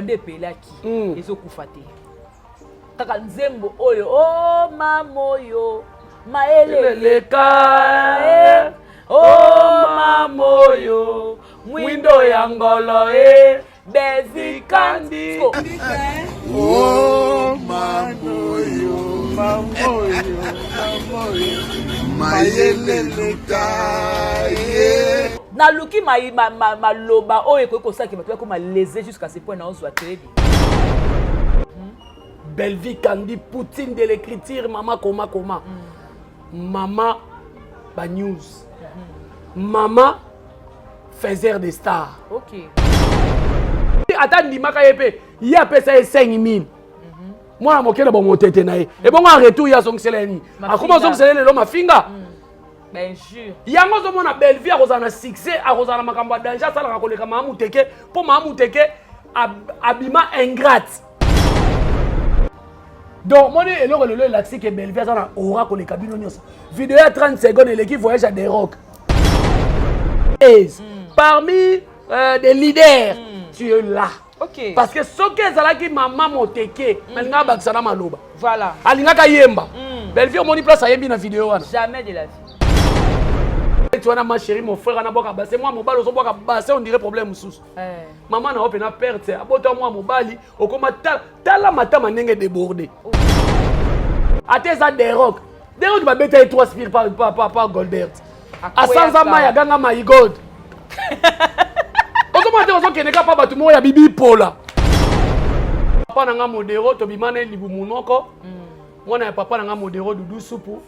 Banda epelaki ezokufa te. Kaka nzembo oyo o oh, mamoyo mayele eleka eh. o oh, mamoyo mwindo ya ngolo e Bezikandi. Oh, mamoyo, mamoyo, mamoyo, mayele luka ye. Naluki maloba ma, ma, oyo ekoki kosalaki bato bakoma lese jusqu'à ce point naozwa toyebi. Bellevue Kandi, Poutine de l'écriture, mama koma koma. Mama ba news. Mama faiseur de star. Ok. Ata ndimaka ye pe, ye apesa ye 5000. Mwana moke na bomotete na ye. Ebongo en retour ye azongisela ye nini? Akoma azongisela ye lelo mafinga. Ba-injure. Yango ozomona Bellevue akozala na succès, akozala na makambo ya danger, asalaka koleka Mama Muteke, mpo Mama Muteke abima ingrate. Donc moni eloko lelo elakisi ke Bellevue aza na aura koleka bino nyonso. Video ya 30 secondes eleki voyage ya The Rock. Parmi des leaders, tu es là. Okay. Parce que soki ezalaki mama Moteke, alingaka bakisa na maloba. Voilà. Alingaka yemba. Bellevue omoni place ayembi na video wana. Jamais de la vie. Tu wana ma chérie mon frère ana bwaka bassin moi mobali ozobwaka bassin on dirait problème mosusu. Eh. Mama na yo pena perte abota mwa mobali okoma tala tala matama ndenge débordé. Oh. Ate eza Derock. Derock babeta ye 3 spire par par par, par Goldberg. Asanza mai aganga my God. Ozomona te ozokende kaka pa bato moko ya bibi pola. Papa na nga Modero tobima na ye libumu moko. Mwana ya papa na nga Modero Dudu Supu.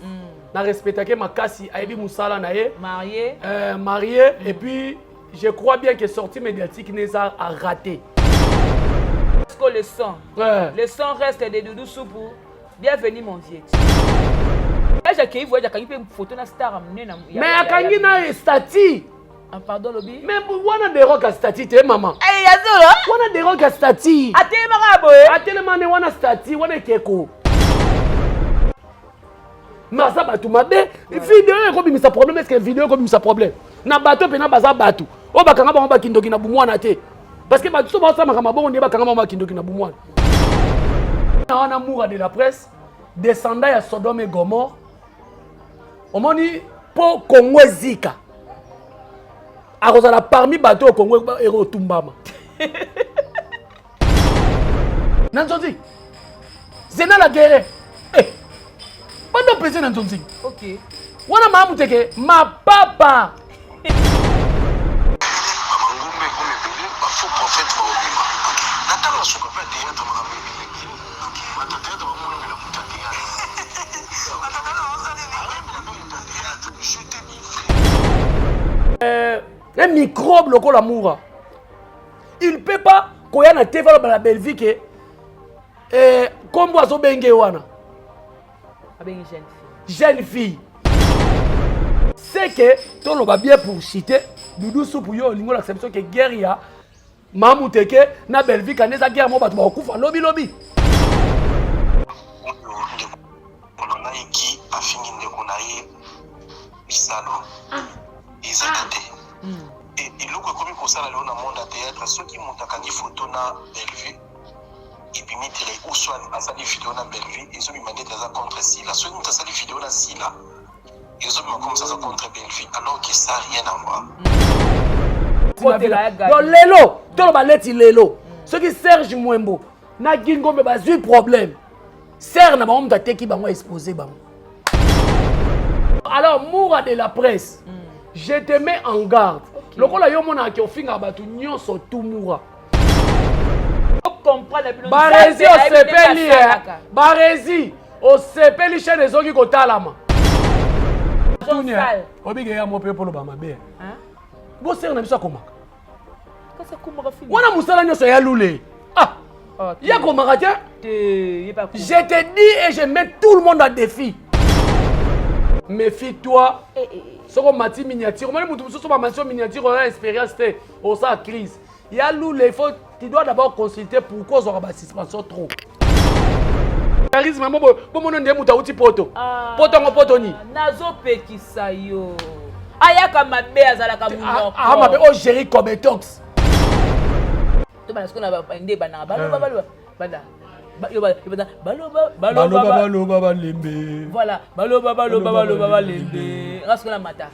Na respectake makasi ayebi mosala na ye. Marié. Marié et puis je crois bien que sortie médiatique n'est a raté. Parce que le sang, ouais. Le sang reste de Doudou Soupou. Bienvenue mon vieux. Voyage akei voyage akangi mpe photo na star monene mais akangi na statut. Ah, pardon lobi. Mais wana derock ya statut te mama. Eh ya zolo. Wana derock ya statut. Atelemaka boye. Atelema ne wana statut wana ekeko. Mais aza bato mabe video ekobimisa problème est-ce que video ekobimisa problème na bato mpena baza bato oyo bakanga bango bakindoki na bumwana te parce que bato so baosamaka mabongo nde bakanga bango bakindoki na bumwana na wana moura de la presse descendant ya Sodome et Gomorre omoni mpo Congo ezika akozala parmi bato oyo Congo ekotumbama na nzonzi zena la guerre eh, bando pese na nzonzi okay. Wana maamu teke mapapa bangombe ekomi ebele bafaux prophète baobima na ntango ya suka mpe ya théâtre makambo ebele ebele bato ya théâtre bamonongela moto ya théâtre ayembela mpe moto ya théâtre je te dis vrai un microbe lokola mura il peut pas koya na TV aloba na Bellevue ke eh, kombo azobenge wana abengi jeune fille jeune fille c'est que toloba bien pour citer Doudou Supu yo olingi olakisa biso ke guerre ya Mamuteke na Bellevue kande eza guerre moko bato bakokufa lobi lobi. Oyo ndeko na ngai Guy afingi ndeko na ye Bisalo ezaka te. Eloko ekomi kosala lelo na monde ya théâtre, soki moto akangi photo na Bellevue ebimi tele ou soit asali video na Bellevue ezobima ndeti aza contre Sila. Soki moto asali video na Sila ezobima comme ça aza contre Bellevue alors que ça rien à voir. Donc lelo toloba leti lelo soki Serge Mwembo na Guy Ngombe bazwi problème serre na bango moto ateki bango exposé bango. Alors Moura de la presse, je te mets en garde. Okay. Lokola yo monaka ke ofingaka bato nyonso tu Moura. Barezi osepeli Barezi osepeli chaîne ezoki kotalama. Obike ya mo pe polo ba mabe. Bosere na biso akomaka. Wana mosala nyonso ya lule. Ah. Oh, ye akomaka te. Je te dis et je mets tout le monde à défi. Méfie-toi. Soko mati miniature, omoni mutu mosusu bamati yo miniature oza expérience te, osala crise. Ya lule, il faut tu dois d'abord consulter pourquoi ozwaka ba suspension trop. Charisme mo bomona nde mutu awuti poto. Poto yango poto nini? Nazopekisa yo. Ayaka mabe azalaka munoko. Ah mabe o Jerry Cobetox. Tobanda sikoyo na nde ebandaka baloba baloba banda baloba baloba baloba balembe. Voilà, baloba baloba baloba balembe. Nga sikoyo na mata.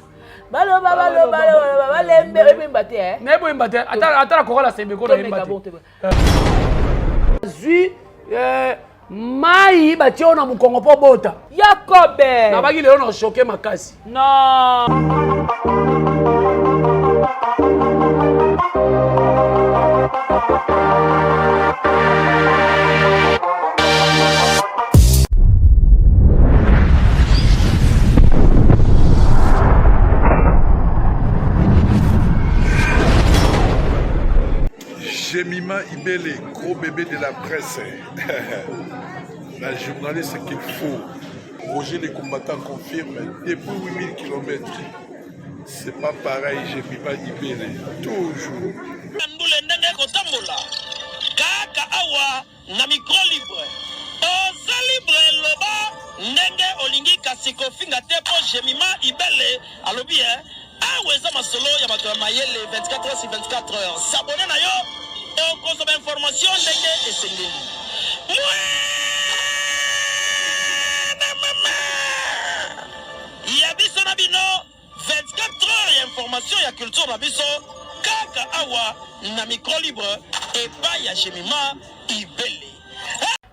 Baloba baloba baloba balembe oyemba te eh. Nayebi oyemba te ata na kokola sembe ko nayemba te. Zwi mai batie oyo na mokongo mpo bota. Yakobe. Nabaki lelo na choqué makasi. Non. Jemima Ibele, gros bébé de la presse. La journaliste qu'il faut. Roger les combattants confirme depuis 8000 km. C'est pas pareil, Jemima Ibele. Toujours. Ndule ndenge kotambola kaka awa na micro libre. Oza libre loba ndenge olingi kasi kofinga te po Jemima Ibele alobi eh awa eza masolo ya bato ya mayele 24 heures sur 24 heures. S'abonner na yo okozwa ba information ndenge esengeli. Ya biso na bino 24 heures ya information ya culture na biso kaka awa na micro libre epai ya Jemima Ibele.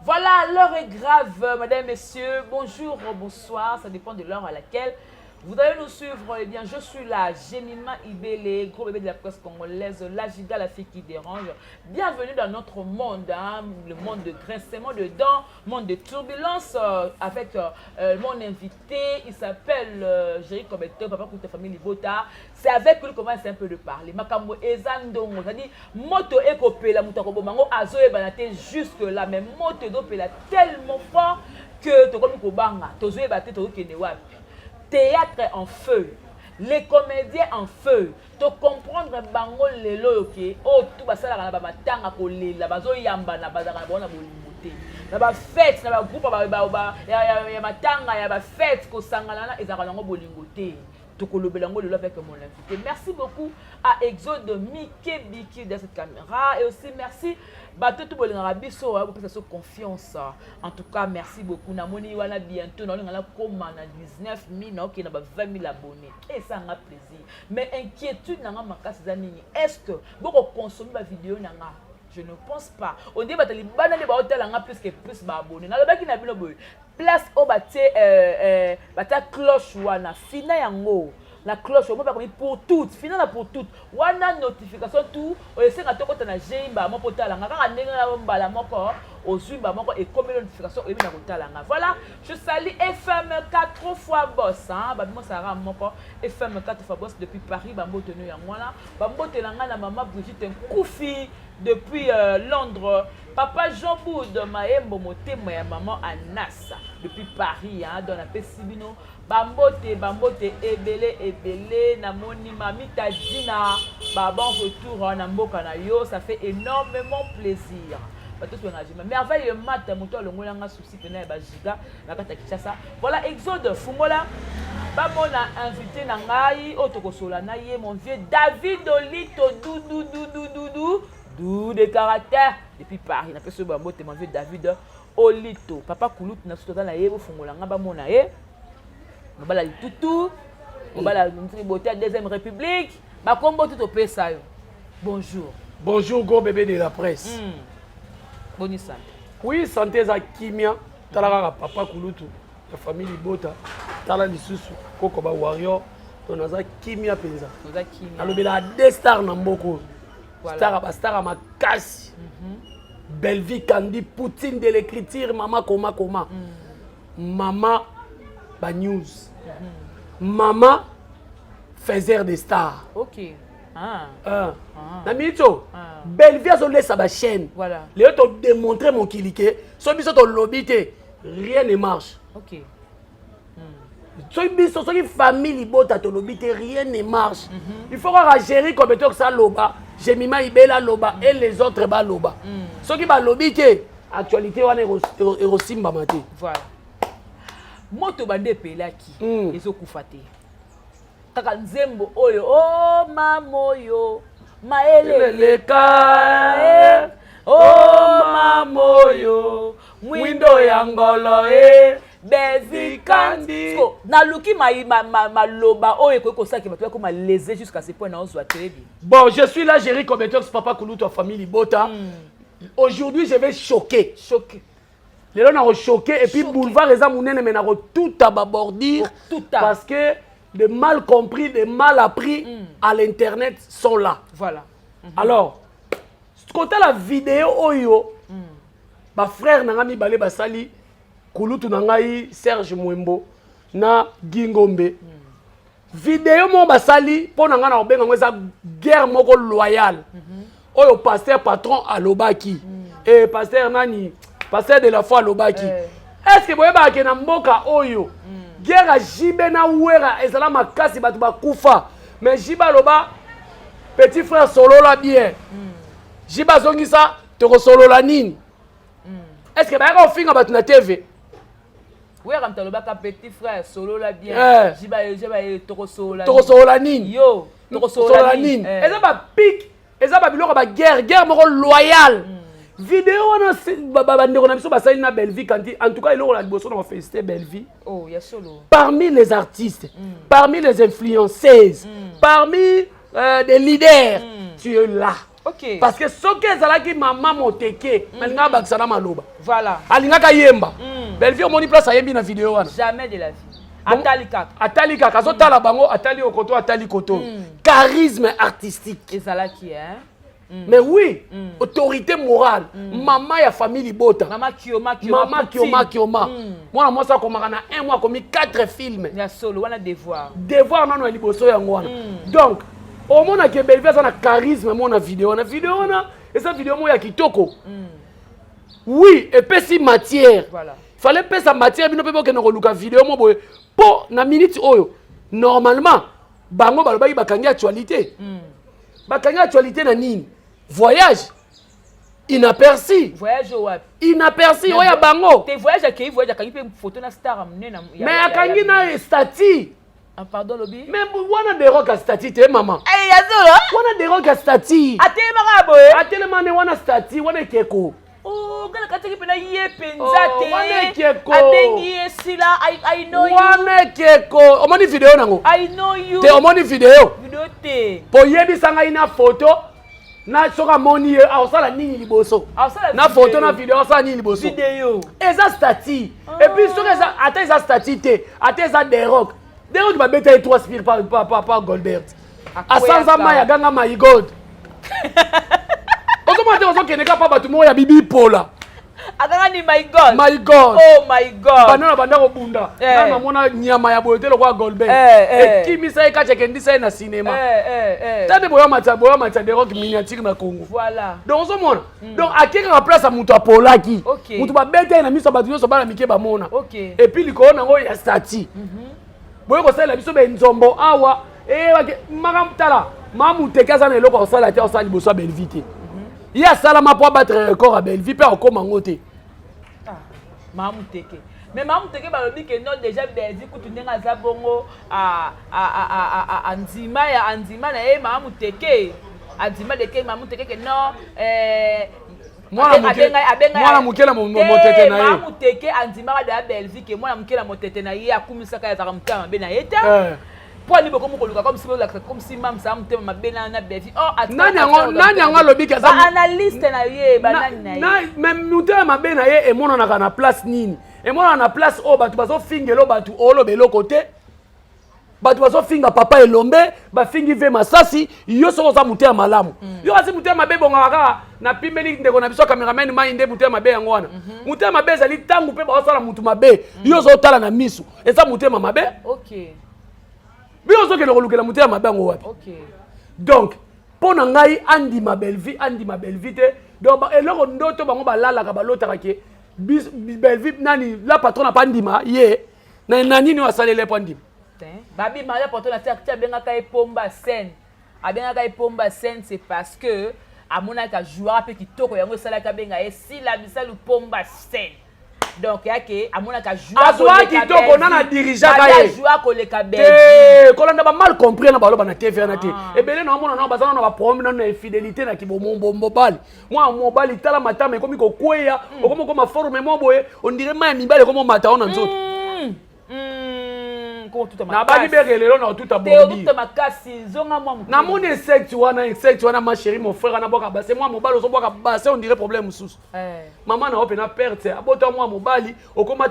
Voilà, l'heure est grave, mesdames, messieurs. Bonjour, bonsoir, ça dépend de l'heure à laquelle vous allez nous suivre. Eh bien, je suis là, Jemima Ibele, gros bébé de la presse congolaise, la giga, la fille qui dérange. Bienvenue dans notre monde, hein, le monde de grincement de dents, monde de turbulence, avec mon invité, il s'appelle Jerry Kobeto, papa Kouta famille Libota. C'est avec lui qu'on va essayer un peu de parler. Makambo eza ndongo, c'est-à-dire moto ekopela moto akobomango azoyebana te jusque là, mais moto ezopela tellement fort que tokomi kobanga, tozoyeba te tozokende wapi. Théâtre en feu, les comédiens en feu, to comprendre bango lelo oyo ke oyo tu basalaka na bamatanga kolela bazoyambana bazalaka na bango na bolingo te na bafete na bagroupe ya matanga ya bafete kosangana na ezalaka nango bolingo te. Tokolobela yango lelo avec mon invité. Merci beaucoup à Exode Mike Biki dans cette caméra et aussi merci bato tout bolingaka biso bopesa so confiance. En tout cas merci beaucoup. Namoni wana bientôt naolinga nakoma na 19 000 naokende na ba 20 000 abonnés et ça nga plaisir. Mais inquiétude nanga makasi eza nini? Est-ce que boko consommer ba vidéo nanga? Je ne pense pas. On dit bato libanda nde baotala nga plus que plus ba abonnés. Nalobaki na bino boye place oyo batie batia cloche wana fina yango la cloche oyo bakomi pour toutes fina na pour toutes wana notification tout oyesenga tokota na GI mbala moko otala nga kaka ndenge na mbala moko ozwi mbala moko ekomi notification oyebi na kotala nga. Voilà, je salue FM 4 fois boss, hein, babimo sara moko FM 4 fois boss depuis Paris, bambote no yango wana bambote na nga na mama Brigitte Nkufi depuis Londres, papa Jean Boud Maembo motema ya maman Anas depuis Paris, hein, donc napesi bino bambote bambote ebele ebele. Namoni mamita Dina ba bon retour na mboka na yo, ça fait énormément plaisir. Bato sobenga jima merveille mata moto alongola nga souci pena ya bagiga na kati ya Kinshasa. Voilà, Exode fungola bamona invité na ngai oyo tokosola na ye, mon vieux David Olito dudu dudu dudu du de caractère depuis Paris. Napesi oyo bambote mon vieux David Olito, papa kulutu na biso toza na ye, bofungola nga bamona ye mobala litutu mobala bote ya deuxième république bakombo tu topesa yo. Bonjour. Bonjour gros bébé de la presse. Boni santé? Oui, santé eza kimia. Tala kaka papa kulutu ya famille Libota, tala lisusu koko ba warrior, donc naza kimia mpenza. Oza kimia. Nalobelaka deux stars na mboka oyo. Voilà. Star ba star ya makasi. Bellevue Kandi, Poutine de l'écriture, mama koma koma. Mama ba news. Mama faiseur de stars. Ok. Ah. Ah. Ah. Na minute oyo, Ah. Bellevue azolesa ba chaîne. Voilà. Lelo to démontrer mokili ke so biso tolobi te, rien ne marche. Ok. Soki biso soki famille Libota tolobi te, rien ne marche. Il faut kaka Jerry Kobeto aloba, Jemima Ibele aloba et les autres baloba. Soki balobi te, actualité wana ekosimbama te. Voilà. Moto bande epelaki ezokufa te. Kaka nzembo oyo o mamoyo Mayele Leka eh. Oh mamoyo mwindo ya ngolo e Bezikandi. Naluki maloba oyo ekoki kosalaki bato bakoma lese jusqu'à ce point naozwa toyebi. Bon, je suis là, Jerry Cobetox, papa Kulutu, famille Libota. Aujourd'hui, je vais choquer. Choquer. Lelo na choquer et puis Choquer. Boulevard eza munene, mais na tout à bordure Kotuta. parce que de mal compris, de mal appris à l'internet sont là. Voilà. Alors, kotala vidéo oyo bafrère na ngai mibale basali, kulutu na ngai Serge Mwembo na Gingombe, video moko basali mpo na ngai na kobenga yango eza guerre moko loyale oyo pasteur patron alobaki e pasteur nani, pasteur de la foi alobaki. Est ce que boyebaka ke na mboka oyo guerre ya JB na Wera ezala makasi, bato bakufa, mais JB aloba: "Petit frère, solola bien"? JB azongisa: "Tokosolola nini?" Est ce que bayaka kofinga bato na TV? Wera moto alobaka: "Petit frère, solola bien"? Eh. Jiba tokosolola. Tokosolola nini? Yo tokosolola Solola nini? Eza bapique, eza babiloko ya baguerre, guerre moko loyale. Video wana bandeko na biso basali na Bellevie Kanti. En tout cas, eloko na liboso na bafélicité Bellevie. Oh, ya solo. Parmi les artistes, parmi les influenceuses, parmi des leaders, tu es là. Parce que soki ezalaki mama moteke, alingaka bakisa na maloba. Alingaka yemba. Bellevie, omoni place ayembi na video wana? Jamais de la vie, atali kaka. Atali kaka, azotala bango, atali okoto, atali koto. Charisme artistique ezalaki, hein? Mais oui, autorité morale, mama ya famille Libota. Mama Kioma Kioma. Mama Poutine. Kioma Kioma. Mwana mwasi akomaka na un mois akomi 4 films. Ya solo wana, devoir. Devoir nano ya liboso yango wana. Donc omonaki Bellevie aza na charisme mo na video wana. Video wana eza video moko ya kitoko. Oui, epesi matière. Fallait pesa matière, bino mpe bokende koluka video mo boye mpo na minute oyo normalement bango balobaki bakangi actualité. Bakangi actualité na nini? Voyage inaperçu. Voyage wapi? Inaperçu oyo ya bango. Te, voyage akei, voyage akangi mpe photo na star monene. Mais akangi na statut. Ah, pardon, lobi. Mais wana deroka statut te, mama. Eh, ya solo. Wana deroka statut. Atelemaka boye. Atelema ne wana statut wana ekeko. Oh, ngana kataki mpena ye mpenza. Oh, Te. wana ekeko. Abengi ye sila I know you. Wana ekeko. Omoni video nango? I know you. Te, omoni video? Video te. Po yebisa ngai na photo na soki amoni ye, akosala nini liboso? Akosala Na video. photo na video, akosala nini liboso? Video. Eza statut. Et puis soki eza, ata eza statut te, ata eza derok derok, babeta ye 3 spire par Goldbert. Asanza mai, aganga: "My God!" Ozomona te, ozokende kaka pa bato moko ya bibi pola. Akanga ni "My God". "My God". Oh my God. Banda na banda kobunda, na namona nyama ya boye te lokola Goldberg. Ekimisa ye kati, ekendisa ye na cinéma. Ta nde boya matisa derok miniature na Congo. Donc ozomona, donc ake kaka place ya moto apolaki. Moto babeta ye na miso ya bato nyonso, bana mike bamona. Et puis likolo nango ya statut, boye kosalela biso benzombo awa eyebake makambo. Tala, Mamuteke aza na eloko ya kosala te, akosala liboso ya Bellevie te. Ye asalama mpo abattre record ya Bellevie mpe akokóma ngo te. Ah, Mamuteke, mais Mamuteke balobi ke non, déjà Bellevie kutu ndenge aza bongo, andima ya andima na ye Mamuteke, andima deke Mamuteke ke non, Mwana moke na motete na ye. Mamuteke andimaka deya Bellevie ke mwana moke na motete na ye, akumisaka ye, azalaka motema mabe na ye te. Mpo ani bokomi koluka comme si bolakisa comme si mamisa motema mabe na Bellevie? Or Nani yango alobi ke Baanalyste na ye, banani na ye. Mais motema mabe na ye emonanaka na place nini? Emonana na place oyo bato bazofingela bato, oloba eloko te. Bato bazofinga papa Elombe, bafingi ve Masasi. Yo soki oza motema malamu, yo kasi motema mabe ebongaka kaka napimeli ndeko na biso cameraman mai nde motema mabe yango wana. Motema mabe ezali ntango mpe bazosala motu mabe, yo ozotala na misu, eza motema mabe. Bino ozokende kolukela motema mabe yango wapi? Donc mpo na ngai, andima Bellevie, andima Bellevie te. Donc eloko ndoto bango balalaka, balotaka ke Bellevie nani la patronne apa andima ye na nini oyo asaleli mpo andima. Babi Maria patronne ati abengaka ye Pomba Scène. Abengaka ye Pomba Scène, c'est parce que amonaki ajouaka mpe kitoko, yango esalaki abenga ye Sila Bisalu Pomba Scène. Donc yake amonaka Azwa kitoko nana dirigeaka ye. Azwa koleka Te kolanda ba mal compris na baloba na TV na te. Ah. Ebele na omona na bazana na ba problème na infidélité na kibomombobali. Mwa mobali tala matama ekomi kokweya, okomi koma forme mwa boye, on dirait mai mibali ekomi mata ona nzoto. Nabaki beke lelo na otuta bondi makasi zonga mwa namoni insecte wana insecte wana ma chérie mon frère anabwaka base mwa mobali ozobwaka base on dirait problème mosusu eh. Mama na yo mpena perte abota mwa mobali okoma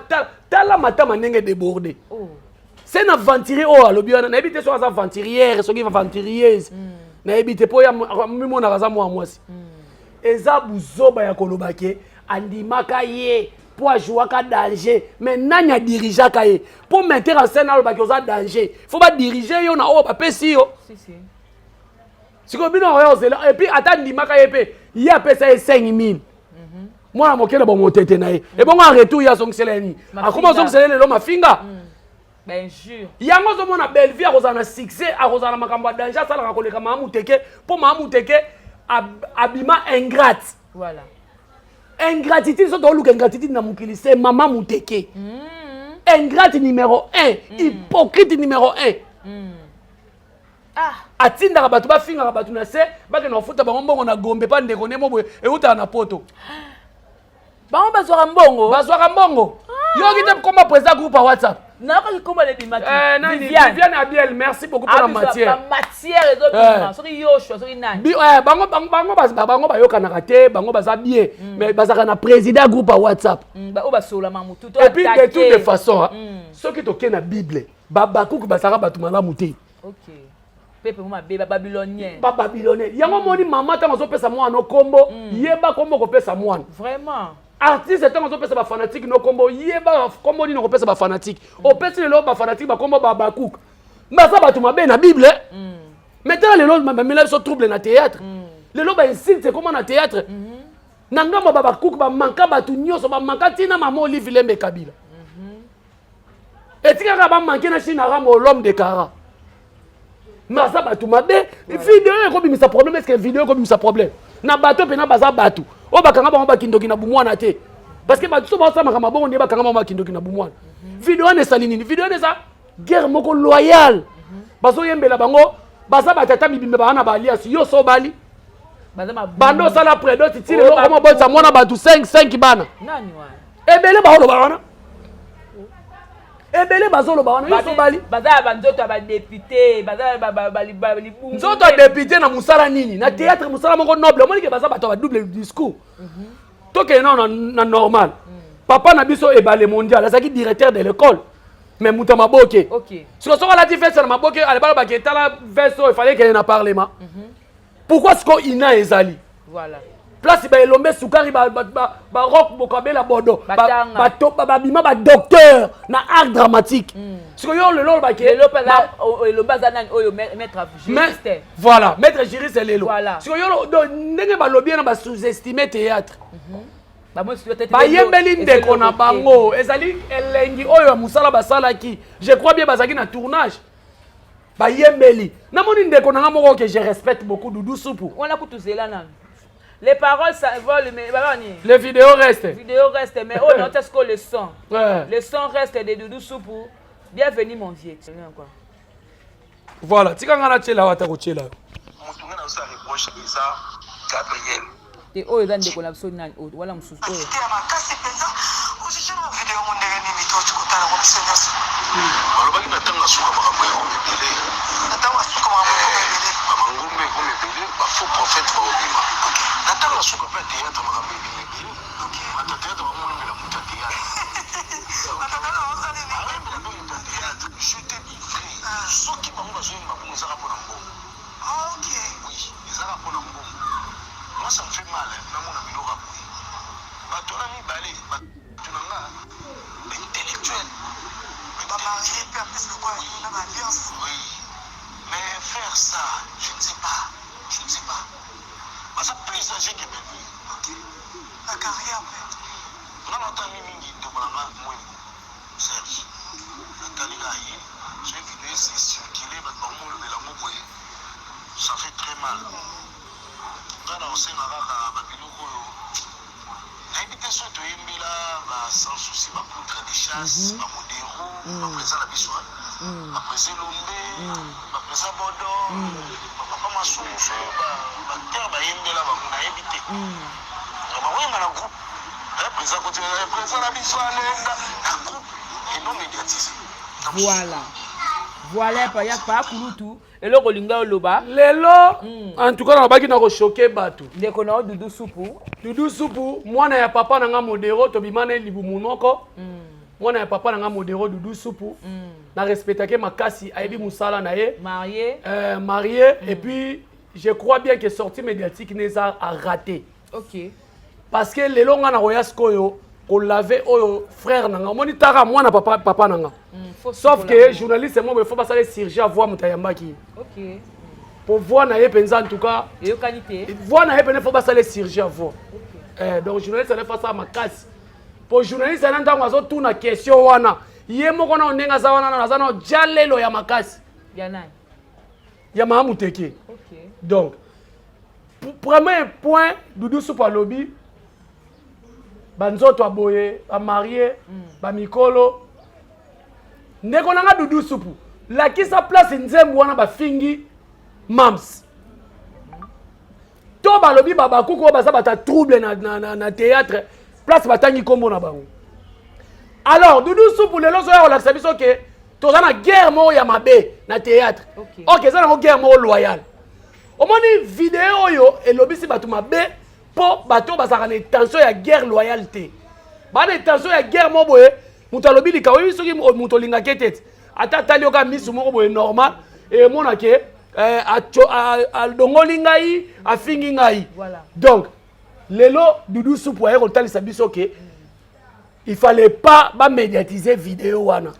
tala matama ndenge débordé oh. Se na aventurier oyo alobi wana nayebi te soki aza aventurière soki aventurieuse nayebi te mpo mimonaka aza mwa mwasi. Eza buzoba ya koloba ke andimaka ye mpo ajouaka danger, mais nani adirigeaka ye mpo metteur en scène alobaki oza danger? Fo badirige yo na oyo bapesi yo. Si, si. Sikoyo bino oyo ozela et puis ata andimaka ye mpe ye apesa ye 5000 mwana moke na bomotete na ye ebongo en retour ye azongisela ye nini? Akoma azongisela ye lelo mafinga. Bainjure. Yango ozomona Bellevue akozala na succès, akozala na makambo ya danger asalaka koleka Mama Muteke mpo Mama Muteke abima ingrate. Voilà. Ingratitude, soki toluka ingratitude na mokili, c'est Mama Muteke. Ingrate numéro 1, hypocrite numéro 1. Ah. Atindaka bato bafingaka bato na se bakende kofuta bango mbongo na Gombe mpa ndeko nde mo boye eutaka na poto. Bango bazwaka mbongo. Bazwaka mbongo. Yoki te koma président groupe ya WhatsApp. Nayokaki kombo lebimaki. Eh, nani? Viviane. Viviane Abiel, merci beaucoup pour la matière. Matière ezobima soki Yoshua soki nani. Eh, bango bayokanaka te, bango baza bien, mais bazalaka na président groupe ya WhatsApp. Oyo basolama motu to Et puis de attaquer. toutes les façons, hein, soki tokei na Bible, babakuku bazalaka bato malamu te. Ok. Pepe mo mabe, bababylonien. Bababylonien. Yango omoni mama ntango azopesa mwana kombo, yeba kombo kopesa mwana. Vraiment. Artiste ntango azopesa bafanatike no kombo, yeba kombo nini okopesa bafanatike. Opesi lelo bafanatike bakombo babakuku. Baza bato mabe na Bible. Mais tala lelo bamela biso trouble na théâtre. Lelo bainsulte ekoma na théâtre. Na ngambo ya babakuku bamanka bato nyonso, bamanka ntina mama Olive Lembe Kabila. Etikaka bamanke na Chine Rambo l'homme de Kara. Mais aza bato mabe, video ekobimisa problème, est-ce que video ekobimisa problème? Na bato mpena baza bato oyo bakanga bango bakindoki na bumwana te. Parce que bato so baosamaka mabongo nde bakanga bango bakindoki na bumwana. Video wana esali nini? Video wana eza guerre moko loyale. Bazoyembela bango, baza batata mibimba baa na baalias, yo so bali. Bando osala prédot ti lelo okoma obotisa mwana bato 5 5 bana. Nani wana? Ebele baoloba wana. Ebele bazoloba wana yo so bali. Baza ya banzoto ya badepute, baza ya libungu. Nzoto ya député na mosala nini? Na théâtre mosala moko noble, omoni ke baza bato ya double discours. Tokende nao na normal. Papa na biso ebale mondial azalaki directeur de l'école. Mais moto ya maboke. Siko soki alati veste na maboke, alebala baketala veste oyo efallait ekende na parlement. Pourquoi siko ina ezali? Voilà. Place ba elombe sukari ba ba ba, ba rock bokabela bodo ba Batanga. ba to, ba babima ba docteur na art dramatique. Siko yo lelo ba ke Lelo pa la elombe aza nani oyo maître juriste. Voilà, maître juriste lelo. Voilà. Siko yo do ndenge ba lobi na ba sous-estimer théâtre. Ba mo siko tete. Bayembeli ndeko na bango ezali elengi oyo ya mosala basalaki. Je crois bien bazalaki na tournage. Bayembeli. Namoni ndeko na nga moko que je respecte beaucoup, Doudou Supu. Wana kutu zela nanu. Les paroles s'envolent, mais voilà, ni. Les vidéos restent. Les vidéos restent, mais oh non, est-ce que le son? Ouais. Le son reste de Doudou Supu. Bienvenue, mon vieux. Quoi. Voilà, tika nga na tshela wata ko tshela. Mutu nga na sa reproche eza Gabriel. Te oyo eza ndeko na biso nani oyo wala mususu oyo. Te ya makasi penza. Ojuge na video ngo ndenge nini to kotala ngo biso nyonso. Balobaki na ntango ya suka makambo ekomi ebele. Na ntango ya suka makambo ekomi ebele. Ba mangomba ekomi ebele, ba faux prophètes bakobima. Na ntango ya suka mpe ya théâtre makambo ebimi ebele. Bato ya théâtre bakomoyembela moto ya théâtre. Bato ya théâtre bazosala nini? Bakoyembela mpe moto ya théâtre. Je te dis vrai. Soki bango bazoyemba bongo ezaka mpo na mbongo. Oui, ezaka mpo na mbongo. Moi ça me fait mal namona biloko ya boye. Bato wana mibale bato na nga intellectuel. Ba marie pe en plus lokola yo na ba alliance. Oui. Mais faire ça, je ne sais pas. Je ne sais pas. Baza plus âgé que Bellevue. Ok. Na carrière pe. Nga natali mingi ndeko na nga Mwembo Serge. Natali kaka ye. Soki video esi circuler bato bakomolobela yango boye. Ça fait très mal. Nga nakosenga kaka ba biloko oyo. Nayebi te soki toyembela ba Sans Souci, ba Poudre de Chasse, ba Modero, ba Preza na biso, ba Preza Elombe, ba Preza Bodo, ba Papa Masumu, soki ba acteurs bayembela bango, nayebi te. Bakoyemba na groupe. Preza kote, Preza na biso alenda na groupe et non médiatisé. Voilà. Voilà, pa ya pa kulutu. Eloko olinga oloba. Lelo, en tout cas nalobaki na kochoke bato. Ndeko na yo Dudu Supu. Dudu Supu, mwana ya papa na nga Modero, tobima na ye libumu moko. Mwana ya papa na nga Modero, Dudu Supu. Na respectake makasi, ayebi mosala na ye. Marié. Marié, et puis je crois bien que sortie médiatique neza a raté. Parce que lelo nga na koya sikoyo kolave oyo frère na nga, omoni taka mwana papa, papa na nga. Sauf que journaliste moko il faut basala chirurgie ya voix, moto ayambaki. Po voix na ye mpenza, en tout cas Eyokani te. Voix na ye pene, faut basala chirurgie ya voix. Donc journaliste ane fasala makasi, po journaliste ana ntango azotuna question wana, ye moko na ndenge aza wana, aza na jalelo ya makasi. Ya nani? Ya Mahamu Teke. Donc premier point, Dudu Supu alobi banzoto aboye, bamarie, bamikolo. Ndeko na nga Dudu Supu, lakisa place nzembo wana bafingi mams to balobi babakuku oyo baza bato ya trouble na théâtre, place batangi nkombo na bango. Alors Dudu Supu, lelo ozoya kolakisa biso ke toza na guerre moko ya mabe na théâtre. Ok, eza nango guerre moko loyale. Omoni video oyo elobisi bato mabe, mpo bato oyo bazalaka na intention ya guerre loyale te, baa na intention ya guerre moko boye. Moto alobi likambo, oyebi soki moto olingaki ete te, ata atali yoka misu moko boye normal, emonake alongoli ngai, afingi ngai. Donc lelo Dudu Supu aye kotalisa biso ke il fallait pas bamédiatiser vidéo wana.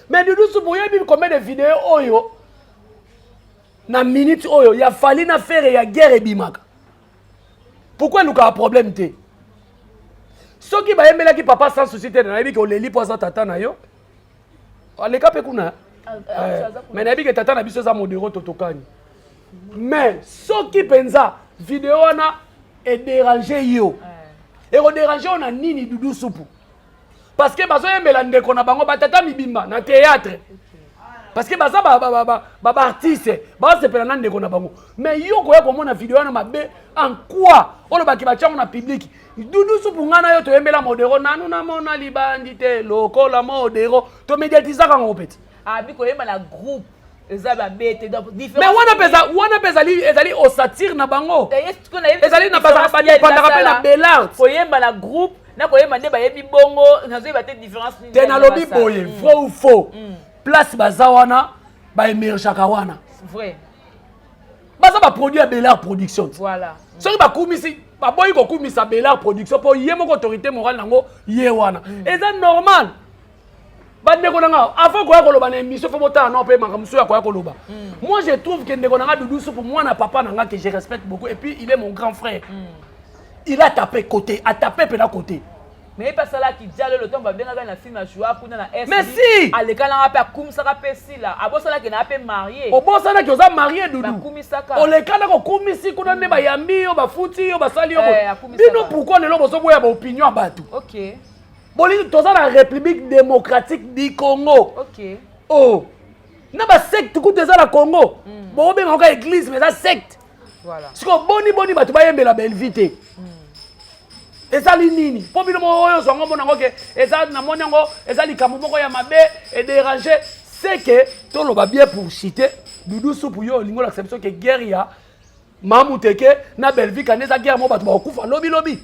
Mais Dudu Supu, oyebi combien de vidéo oyo na minute oyo ya Fally na Ferre ya guerre ebimaka? Pourquoi elukaka problème te? Soki bayembelaki papa Sans Souci te, nayebi ke oleli mpo aza tata na yo, aleka mpe kuna, mais nayebi ke tata na biso eza Modero, totokani. Mais soki mpenza video wana edérange yo, ekodérange yo na nini, Dudu Supu? Parce que bazoyembela ndeko na bango, batata mibimba na théâtre, parce que baza baartiste, bazosepela na ndeko na bango. Mais yo koya komona video wana mabe en quoi? Olobaki batiango na public. Dudu Supu, ngai na yo toyembela Modero, nanu namona libandi te lokola Modero, tomédiatisaka yango peti. Abi koyemba na groupe eza mabe te, donc mais wana mpe, wana mpe ezali osatire na bango, ezali na badépendaka mpe na Belart. Koyemba na groupe na koyemba nde bayebi bongo, nazoyeba te différence. Te, nalobi boye, vrai ou faux, place baza wana, baémergeaka wana. Vrai. Baza baproduit ya Belart Production. Voilà. Soki bakumisi, baboyi kokumisa Belart Production mpo ye moko autorité morale nango ye wana, eza normal. Bandeko na nga, avant koya koloba na émission, faut botala no mpe makambo mosusu ya koya koloba. Moi je trouve que ndeko na nga Dudu Supu, mwana papa na nga que je respecte beaucoup, et puis il est mon grand frère, il a tapé côté, a tapé mpe na côté. Mais ye mpe asalaki dia lelo ntango babengaka na film ya joa kuna na S. Mais si! Alekalanga mpe, akumisaka mpe Sila, abosanaki na mpe marié. Obosanaki oza marié, Dudu. Bakumisaka. Olekana kokumisi kuna nde bayambi yo, bafuti yo, basali yo. Akumisaka. Bino pourquoi lelo bozoboya baopinion ya bato? Bolingi toza na République démocratique du Congo. Oh, na basecte kutu eza na Congo, bobenga kaka église, mais eza secte. Sikoyo boni boni bato bayembela Belvi te, ezali nini? Mpo bino moko oyo ozwango, mona yango ke eza, namoni yango eza likambo moko ya mabe, edérange. C'est que toloba bien pour citer Dudu Supu, yo olingi olakisa biso ke guerre ya Mamuteke na Belvi kande eza guerre moko bato bakokufa lobi lobi.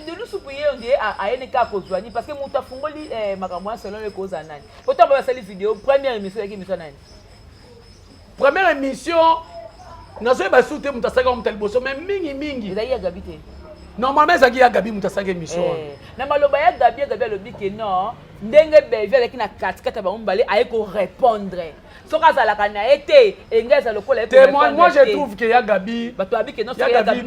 Dudu Supu, ye nde ayeni kaka kozwa nini? Parce que moto afungoli makambo wana, selon ye kozala nani? Po ntango basali video, première émission ezalaki émission nani? Première émission nazoyeba su te moto asalaki yango moto ya liboso, mais mingi mingi Ezalaki ya Gabi te? Normalement ezalaki ya Gabi moto asalaki émission wana. Na maloba ya Gabi, ya Gabi alobi ke non, ndenge Belvi azalaki na katikati ya bango mibale, aye korépondre. Soki azalaka na ye te, engai eza lokola ye. Te, moi je trouve que ya Gabi Bato babi ke non, soki ya Gabi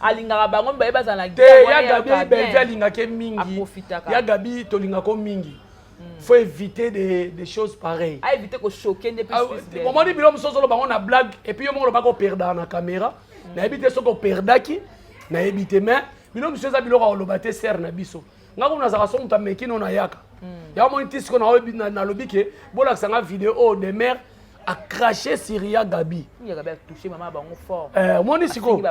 alingaka bango mibale bazala na te. Ya Gabi, Belvi alingaki mingi. Aprofitaka. Ya Gabi, tolingako mingi, faut éviter des choses pareilles. A éviter kochoquer nde. Omoni bilo mosusu ozoloba bango na blague, et puis yo moko olobaka operdaka na caméra. Nayebi te soki operdaki. Nayebi te, mais biloko biso eza biloko ya koloba te. Sere na biso, nga kuna nazalaka so moto ameki no nayaka yango moni ti sikoyo nalobi ke bolakisa nga video oyo Demer a craché sur ya Gabi. Ya Gabi a touché maman bango fort. Omoni sikoyo,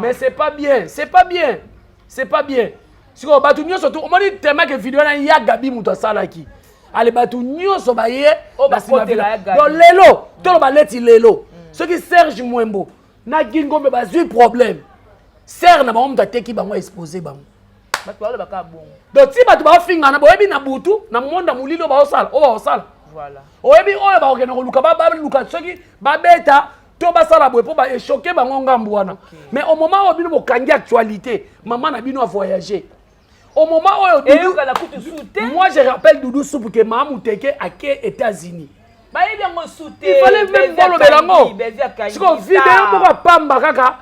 mais c'est pas bien, c'est pas bien, c'est pas bien. Sikoyo bato nyonso tu omoni tellement ke video wana ya Gabi moto asalaki, ale bato nyonso baye na nsima. Donc lelo toloba leti lelo, soki Serge Mwembo na Gingombe bazwi problème, sere na bango moto ateki bango, expose bango. Bato balobaka bongo. Donc ti bato baofingana, boyebi na butu na monde molili oyo baosala, oyo baosala. Oyebi oyo bakokende koluka, baluka soki babeta to basala boye mpo baechoke bango ngambu wana. Mais au moment oyo bino bokangi actualité, mama na bino avoyage, au moment oyo, moi je rappelle Doudou Soupe ke Mama Muteke ake États-Unis. Bayebi yango su te. Il fallait même bolobela yango. Siko video moko apamba kaka,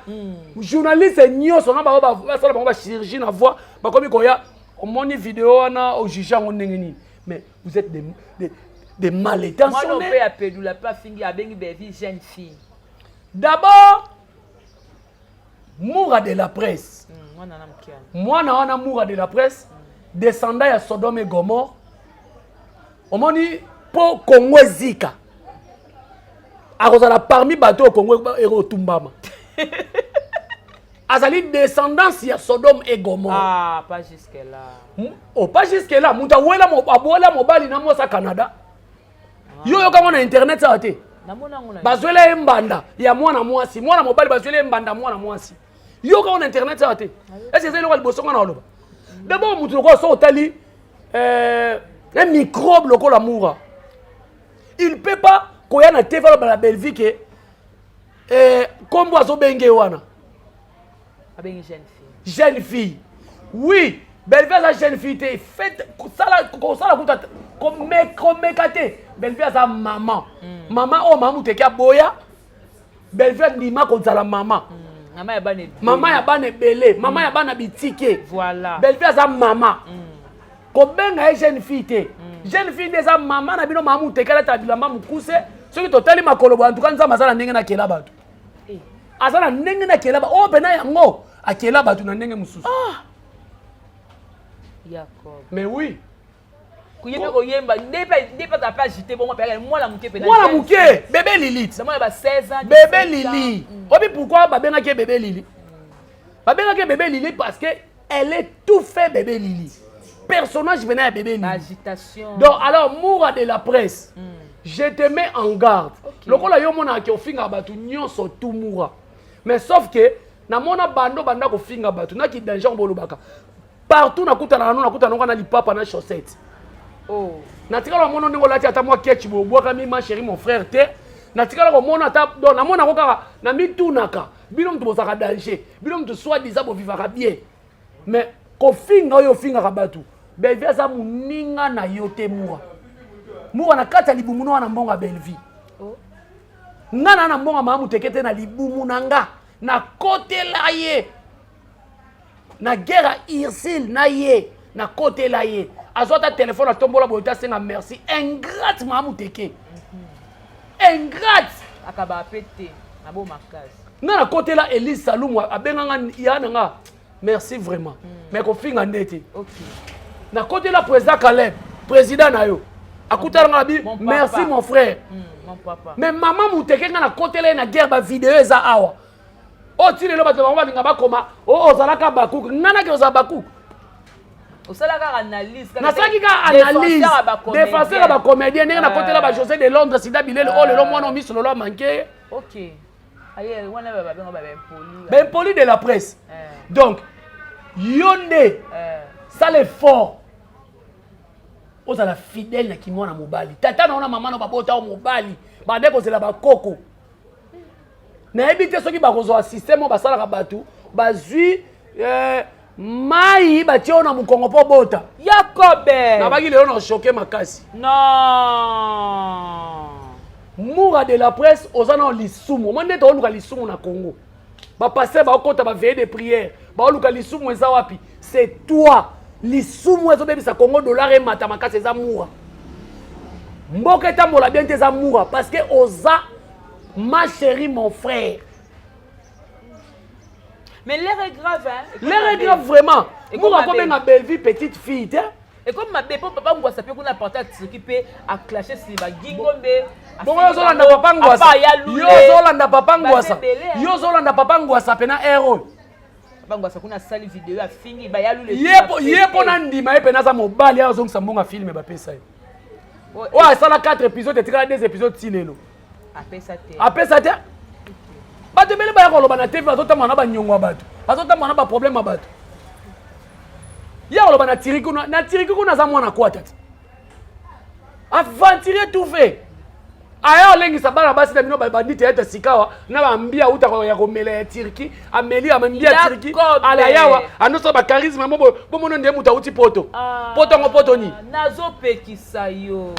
journaliste nyonso na bango basala bango bachirurgie na voix, bakomi koya. Omoni video wana, ojuge yango ndenge nini? Mais vous êtes des mal intentionnés. Mpe apedula mpe afingi, abengi Bevi jeune fille. D'abord Moura de la presse, mwana wana Moura de la presse, descendant ya Sodome et Gomorre. Omoni, mpo Kongo ezika, akozala parmi bato oyo Kongo ekotumbama. Azali descendance ya Sodome et Gomorre. Ah, pas jusque là. Oh, pas jusque là. Moto awela, abwela mobali na mwasi ya Canada. Yo yokango na internet awa te, bazwela ye mbanda ya mwana mwasi, mwana mobali, bazwela ye mbanda mwana mwasi. Yokango na internet awa te. Ese eza eloko ya liboso nga na oloba. D'abord motu lokola so otali un microbe lokola Mura, il peut pas koya na TV aloba na Bellevue ke kombo azobenge wana. Abengi jeune fille. Jeune fille, oui. Bellevue aza jeune fille te. Fait kosala kuta komeka te. Bellevue aza mama. Mama oyo mama Muteke aboya, Bellevue andima kozala mama. Mama ya bana ebele. Mama ya bana ebele, mama ya bana bitike. Bellevue aza mama. Kobenga ye jeune fille te. Jeune fille nde eza mama na bino mama Muteke, alataka bilamba mokuse. Soki totali makolo boye, antuka Nzambe aza na ndenge nakela bato, aza na ndenge nakela ba oyo mpena yango akela bato na ndenge mosusu. Jacob. Mais oui. Koyemba, koyemba nde mpe aza mpe agité bongo mpe mwana moke mpe. Mwana moke, bébé Lilith. Mwana ba 16 ans. Bébé Lili. Obi pourquoi babengaki ye bébé Lili? Babengaki ye bébé Lili parce que elle est tout fait bébé Lili, personnage venant ya bébé Lili. Agitation. Donc alors Moura de la presse, je te mets en garde. Lokola yo monaka ofingaka bato nyonso tu, Moura, mais sauf que namona bando banda kofinga bato naki danger bolobaka partout. Nakutana nano, nakutana ngo na lipapa na chaussette. Oh. Natikala komona ndenge olati ata mwa ketch boye, obwakami ma chérie, mon frère te. Natikala komona ata, donc namonako kaka na mitunaka, bino moto bozalaka danger, bino moto soit disant bovivaka bien, mais kofinga oyo ofingaka bato, Bellevie aza moninga na yo te. Mura, Mura, na kati ya libumu no wana mbongo ya Bellevie. Oh. Nga na mbongo ya mama Muteke te na libumu na nga. Nakotela ye na guerre ya Ursile na ye, nakotela ye, azwa ata telefone atombola boye te, asenga merci. Ingrate, mama Muteke, ingrate. Akabaka mpe te na bo makasi. Nga nakotela Elise Salumu, abenganga ya na nga merci vraiment, mais kofinga nde te. Nakotela président Caleb, président na yo, akutana nga bi merci mon frère. Mon papa. Mais mama Muteke, nga nakotela ye na guerre, bavideo eza awa. Oyo ti lelo bato bango balinga bakoma o ozalaka bakuku. Nga nake ozala bakuku? Osala kaka analyse. Nasalaki kaka analyse, défenseur ya bacomédien, ndenge nakotela ba José de Londres, sida bilele oyo lelo mwana omiso lelo amanke. Ok, aye wana babenga baimpoli. Baimpoli de la presse. Donc yo nde sala effort ozala fidèle na kimwana mobali. Tata na yo na mama na babota yo mobali, bande kozela bakoko. Nayebi te soki bakozwa système oyo basalaka bato bazwi mai batie oyo na mokongo mpo bota. Yakobe. Nabaki lelo na choqué makasi. Non. Moura de la presse, oza na lisumu. Omoni nde tooluka lisumu na Congo, bapaster baokota baveille de prière, baoluka lisumu eza wapi. C'est toi lisumu ezobebisa Congo, dollar emata makasi eza Mura, mboka etambola bien te eza Mura, parce que oza ma chérie, mon frère. Mais l'heure est grave, hein. L'heure est grave vraiment. Mura akobenga Bellevue petite fille te. Ekomi mabe mpo papa Ngwasa mpe kuna parti ya Turquie mpe aclashe nsima Gingombe. Bongo yo ozolanda papa Ngwasa. Yo ozolanda papa Ngwasa. Yo ozolanda papa Ngwasa pena heure oyo. Papa Ngwasa kuna asali video afingi bayalule. Ye mpo na ndima ye pena aza mobali azongisa mbongo ya filme bapesa ye. Oyo asala 4 épisodes etikala 2 épisodes ti lelo. Apesa te. Apesa te. Bato ebele baya koloba na TV bazotambola na banyongo ya bato. Bazotambola na baproblème ya bato. Ye akoloba na Turquie kuna, na Turquie kuna aza mwana kwata te. Aventurier tout fait. Aya olengisa bana basi na bino bandi théâtre sikawa na bambi auta ya komela ya Turquie, ameli ambi ya Turquie, ala yawa, anosa ba charisme mo bomono nde moto auti poto. Poto ngo poto ni. Nazopekisa yo.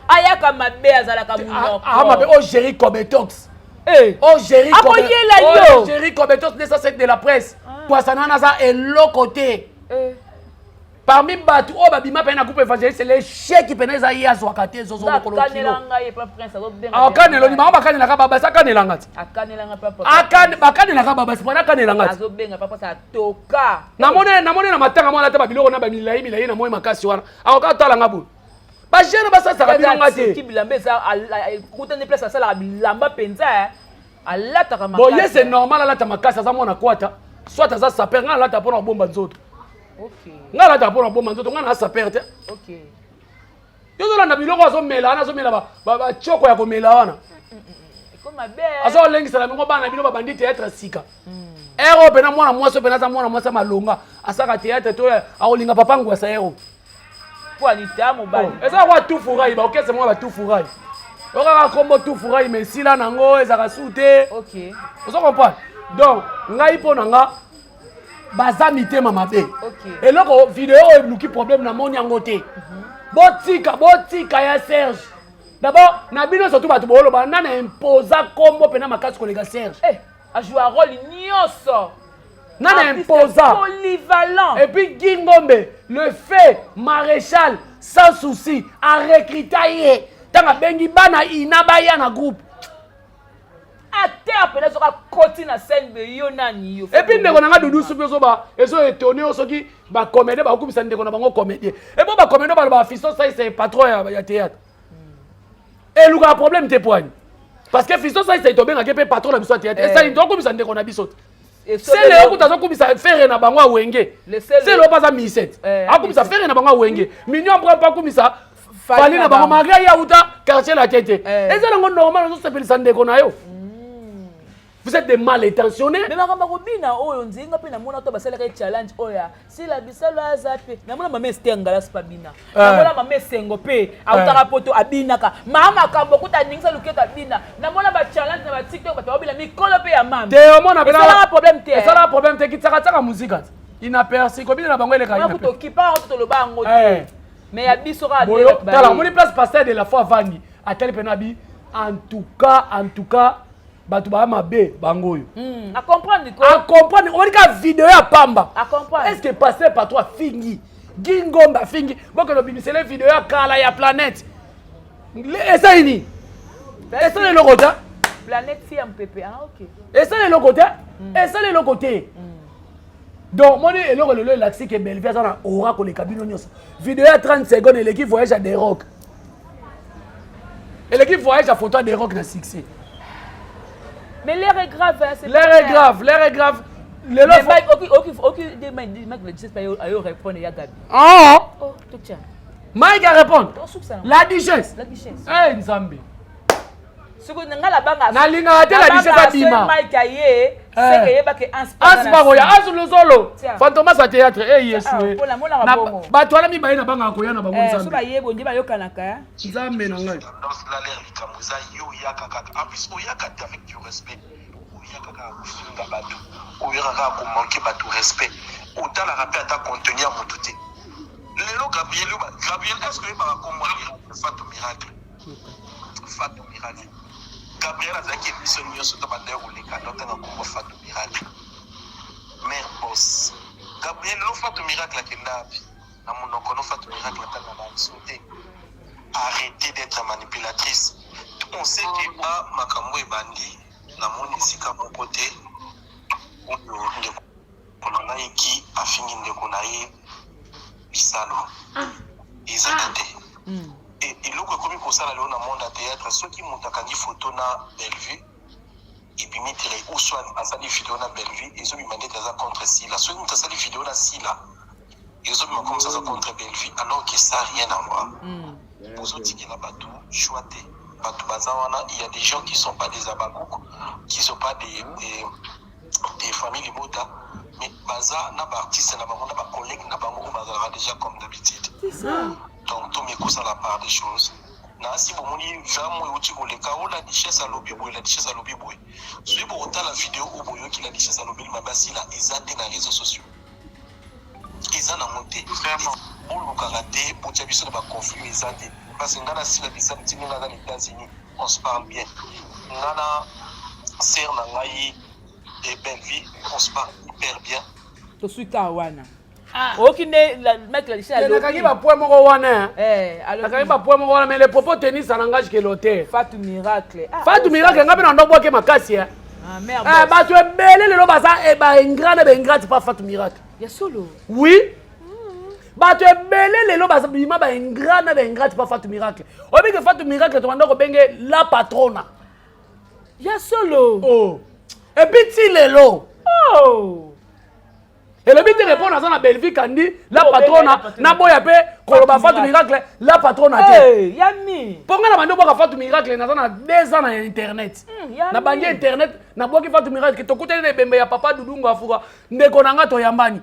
Ayaka mabe azalaka munoko. Ah mabe o Jerry Cobetox. Eh. O Jerry Akoyela yo. O Jerry Cobetox 207 de la presse. Kwasana wana aza eloko te. Eh. Parmi bato oyo babima pene na groupe évangéliste l'échec pene eza ye azwaka te zozo lokolo kilo. Akanela oni bango bakanelaka babasi akanelanga ti. Bakanelaka babasi pona akanelanga ti. Namoni namoni na matanga mwana ata babiloko na bamilai milai na moi makasi wana akoka atalanga boye. Ba jeune basasaka bino nga te. Bilamba eza kutani place asalaka bilamba mpenza alataka makasi. Bon ye c'est normal alata makasi aza mwana kwata soit aza saper nga alata mpona kobomba nzoto. Nga alata mpona kobomba nzoto nga na saper te. Yo ozolanda biloko azomela wana azomela bachoko ya komela wana. Azolengisela bango bana bino babandi théâtre sika. Ero pena mwana mwasi pena aza mwana mwasi malonga asaka théâtre to akolinga papa Ngwasa ero. Anita mobali. Eza kwa tufurai ba okese mwa ba tufurai. Okaka kombo tufurai mais sila nango ezaka su te. OK. Ozo comprendre? Donc ngai mpo na nga baza mitema mabe. OK. Eloko video oyo eluki problème na moni yango te. Botika botika ya Serge. D'abord na bino surtout bato booloba nana imposa kombo pena makasi koleka Serge. Eh, a jouer rôle nyonso. Nana imposa. Polyvalent. Et puis Guy Ngombe, le fait maréchal sans souci a recruté ye. Tanga bengi bana ina baya na groupe. Ate apela soka koti na scène be yo nani yo. Et puis ndeko nanga Doudou soki ozoba ezo étonné soki ba comédien ba kumisa ndeko na bango comédien. Et bon ba comédien ba ba fiston ça c'est patron ya théâtre. Et luka problème te poigne. Parce que fiston ça c'est tobenga ke pe patron na biso théâtre. Et ça il doit kumisa ndeko na biso. Sele oyo kuta azokumisa fere na bango awenge. Sele oyo aza misete. Akumisa fere na bango awenge. Mignon bra pa kumisa fali na bango malgré ya uta quartier la tete. Eza nango normal ozosepelisa ndeko na yo. Vous êtes des mal intentionnés. Mais makambo kobina oyo nzinga pe namona to basalaka challenge oyo sila bisalo aza pe namona mama Esther Ngalas pa bina. Namona mama Esengo pe autaka poto abinaka. Mama makambo kuta ningisa luketo abina. Namona ba challenge na ba TikTok bato babina mikolo pe ya mama. Te omona pe esalaka problème te. Esalaka problème te kitsaka tsaka musique inaperçu kobina na bango eleka inaperçu. Kuto kipa on to loba yango te. Mais ya biso kaka boyo tala omoni place pasteur de la foi avandi atali pe na bi en tout cas bato baya mabe bango oyo. A comprendre ko. A comprendre omoni ka video ya pamba. A comprendre. Est-ce que pasteur patron afingi Guy Ngombe afingi bokende obimisele video ya kala ya planète. Esali nini? Esali eloko te. Planète si ya mpepe. Ah OK. Esali eloko te. Esali eloko te. Donc moni eloko lelo elakisi ke Bellevue aza na aura koleka bino nyonso. Video ya 30 secondes eleki voyage ya The Rock. Eleki voyage ya photo ya The Rock na succès. Mais l'heure est grave, hein, c'est L'heure est grave, l'heure est grave. Lelo Mais Mike, ok, ok, ok, Mike, Mike, le 17 ayo répondre ya Gabi. Ah. Oh, tout tient. Mike a répondre. La duchesse. La duchesse. Eh Nzambe. Soki nga la banga. Nalingaka te la duchesse abima. Mike aye, c'est que yeba ke Aspa koya, asu lozolo. Fantomas à théâtre, eh Yesu. Pona mona ka bongo. Bato wana mibale na banga koya na bango Nzambe. So ba yebo ndi ba yokanaka. Nzambe na ngai. Tendance la l'air likambo eza yo oyaka kaka. En plus oyaka te avec du respect. Oyaka kaka kofinga bato. Oyaka kaka ko manquer bato respect. Otalaka pe ata contenu ya moto te. Lelo Gabriel, Gabriel est-ce que oyebaka kombo ya Miracle, Fatou Miracle? Fatou Miracle. Gabriel azalaki émission nyonso to banda koleka totanga kombo Fatou Miracle. Mère boss. Gabriel lo Fatou Miracle akenda wapi? Na monoko no Fatou Miracle atanga na biso te. Arrêtez d'être manipulatrice. On sait que ba makambo ebandi namoni esika moko te. Oyo ndeko na ngai ki afingi ndeko na ye bisalo ezaka te. Eloko ekomi kosala lelo na monde ya théâtre, soki moto akangi photo na Bellevue, ebimi tere, ou soit asali video na Bellevue, ezobima ndeti aza contre Sila. Soki moto asali video na Sila, ezobima comme ça aza contre Bellevue, alors que ça rien à voir. Bozotikela bato choix te. Bato baza wana, il y a des gens qui sont pas des abakouk, qui sont pas des familles libota, mais baza na baartiste na bango, na bacollègue na bango oyo bazalaka déjà comme d'habitude. Donc tomi kosala part des choses. Nasi bomoni vraiment euti koleka oyo, la duchesse alobi boye, la duchesse alobi boye. Soki bokotala video oyo boyoki la duchesse alobeli mabe asila, eza te na réseaux sociaux, eza nango te. Bolukaka te botia biso na baconflit, eza te, parce que ngai nasila bisalo ti ndenge aza na États-Unis, on se parle bien. Nga na sœur na ngai et Bellevue, on se parle hyper bien. Tosui kaka wana, oyoki nde maître la duchesse. Nakangi bapoint moko wana, nakangi bapoint moko wana, mais les propos tenus, ça n'engage que l'auteur. Fatou Miracle. Fatou Miracle, nga mpe na ndobwake makasi. Bato ebele lelo baza baingrat na baingrate pa Fatou Miracle. Ya solo. Oui, bato ebele lelo bima baingrat na baingrate pa Fatou Miracle. Oyebi ke Fatou Miracle, tobanda kobenge la patrona. Ya solo. Oh. Et puis ti lelo elobi te répondre aza na Bellevue Kandi la patrona, naboya mpe koloba Fatou Miracle la patrona te. Yami. Mpo ngai na bandi obwaka Fatou Miracle, naza na 2 ans na internet. Na bandi internet, nabwaki Fatou Miracle, tokutani na ebembe ya papa Dudungo Afuka, ndeko na nga, toyambani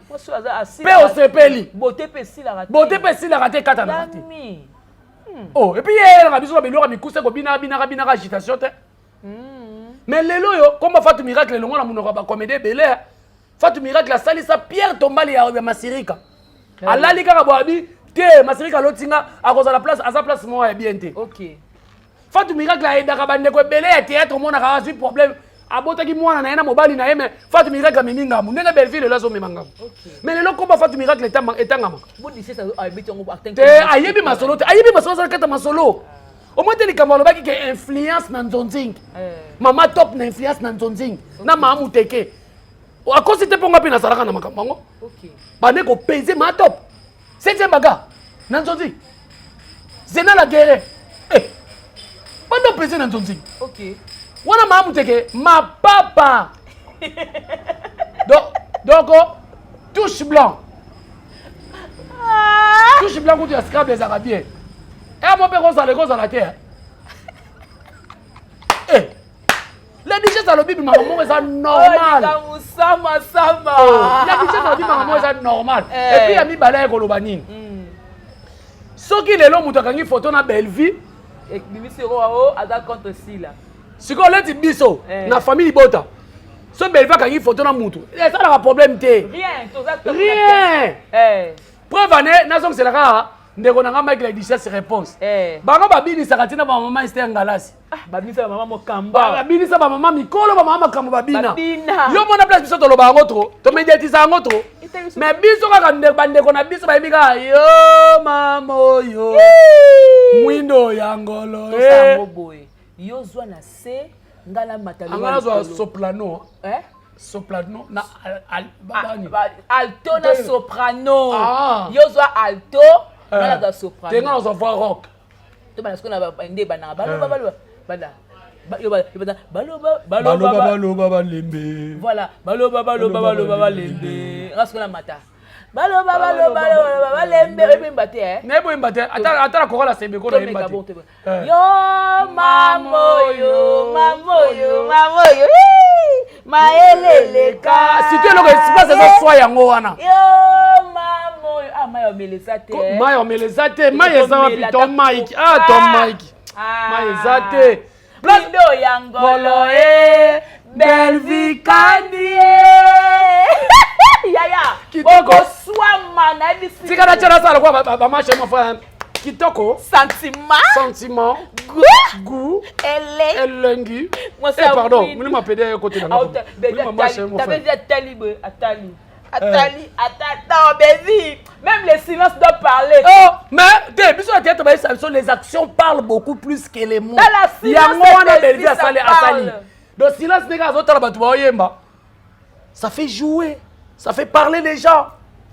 mpe osepeli. Bote mpe esilaka te. Bote mpe esilaka te, ekatanaka te. Oh, et puis ye elanga biso na biloko ya mikuse, kobinaka binaka binaka, agitation te. Mais lelo oyo komba Fatou Miracle elongo na monoko ya bacomédie ebele. Fatou Miracle asalisa Pierre Tombali ya Masirika, alali kaka boabi te. Masirika alotinga akozala place, aza place moko ya bien te. Fatou Miracle ayedaka bandeko ebele ya théâtre. Omonaka azwi problème, abotaki mwana na ye na mobali na ye, mais Fatou Miracle amemi ngambu ndenge Belleville lelo azomema ngambu. Mais lelo komba Fatou Miracle etangamaka te. Ayebi masolo te, ayebi masolo, azala kata masolo. Omoi te likambo alobaki ke influence na nzonzing, mama top na influence na nzonzing na maa muteke, akosi te. Mponga mpe nazalaka na makambo yango, bande kopese maa top septième baga na nzonzing, zena la guerre, bande opese na nzonzing wana maa muteke mapapa. Donc touche blanc, touche blanc kutu ya scrable ezalaka bien. Mo mpe kozala, ekozala te. Le duchesse alobi makambo moko eza normal. Sama. Le duchesse alobi makambo moko eza normal. Et puis ya mibale, aye koloba nini? Soki lelo moto akangi photo na Bellevue, ebimisi o aza contre Sila. Sikoyo leti biso na famille libota, so Bellevue akangi photo na mutu, esalaka problème te. Rien. Rien. Preuve ane, nazongisela kaka ndeko na nga Mike la duchesse réponse. Bango babinisaka ntina bamama Ester Ngalasi. Babinisa bamama Mokamba. Babinisa bamama mikolo, bamama makambo babina. Babina. Yo mona place biso toloba yango trop, tomédiatisa yango trop, mais biso kaka bandeko na biso bayebi kaka yo mama oyo mwindo ya ngolo. Yango boye, yo zwa na se, nga namata. Anga nazwa soprano. Soprano na alto na soprano. Yo zwa alto, nga nazwa soprano. Te, nga nazwa voix rock. To bana sikoyo na nde banaka baloba baloba bana baloba. Baloba baloba balembe. Voilà, baloba baloba baloba balembe. Nga sikoyo na mata baloba baloba baloba balembe. Oyebemba te. Nayeboyemba te, ata na kokola sebeko nayemba te. Yo mamoyo mamoyo mamoyo mayeleleka. Surtout eloko espace eza swa yango wana. Yo mamoyo, ah, mai omela eza te. Mai omela eza te. Mai eza wapi, ton Mike? Ah, ton Mike, mai eza te. Pindo ya ngolo e Bellevue Kandi yaya. Kitoko. Okoswama, nayebisi. Tika na tia nasala lokola bamashe mofrère. Kitoko. Sentiment. Sentiment. Goût. Goût. Ele Elengi. Eh, pardon, molimo apede ye kote na nga. Atali boye, atali, atali, atali. Non, baby, même le silence doit parler. Oh, mais te, biso na théâtre bayesa biso: les actions parlent beaucoup plus que les mots. Yango wana Bellevue asali, asali. Donc silence ndenge azotala bato baoyemba. Ça fait jouer, ça fait parler les gens.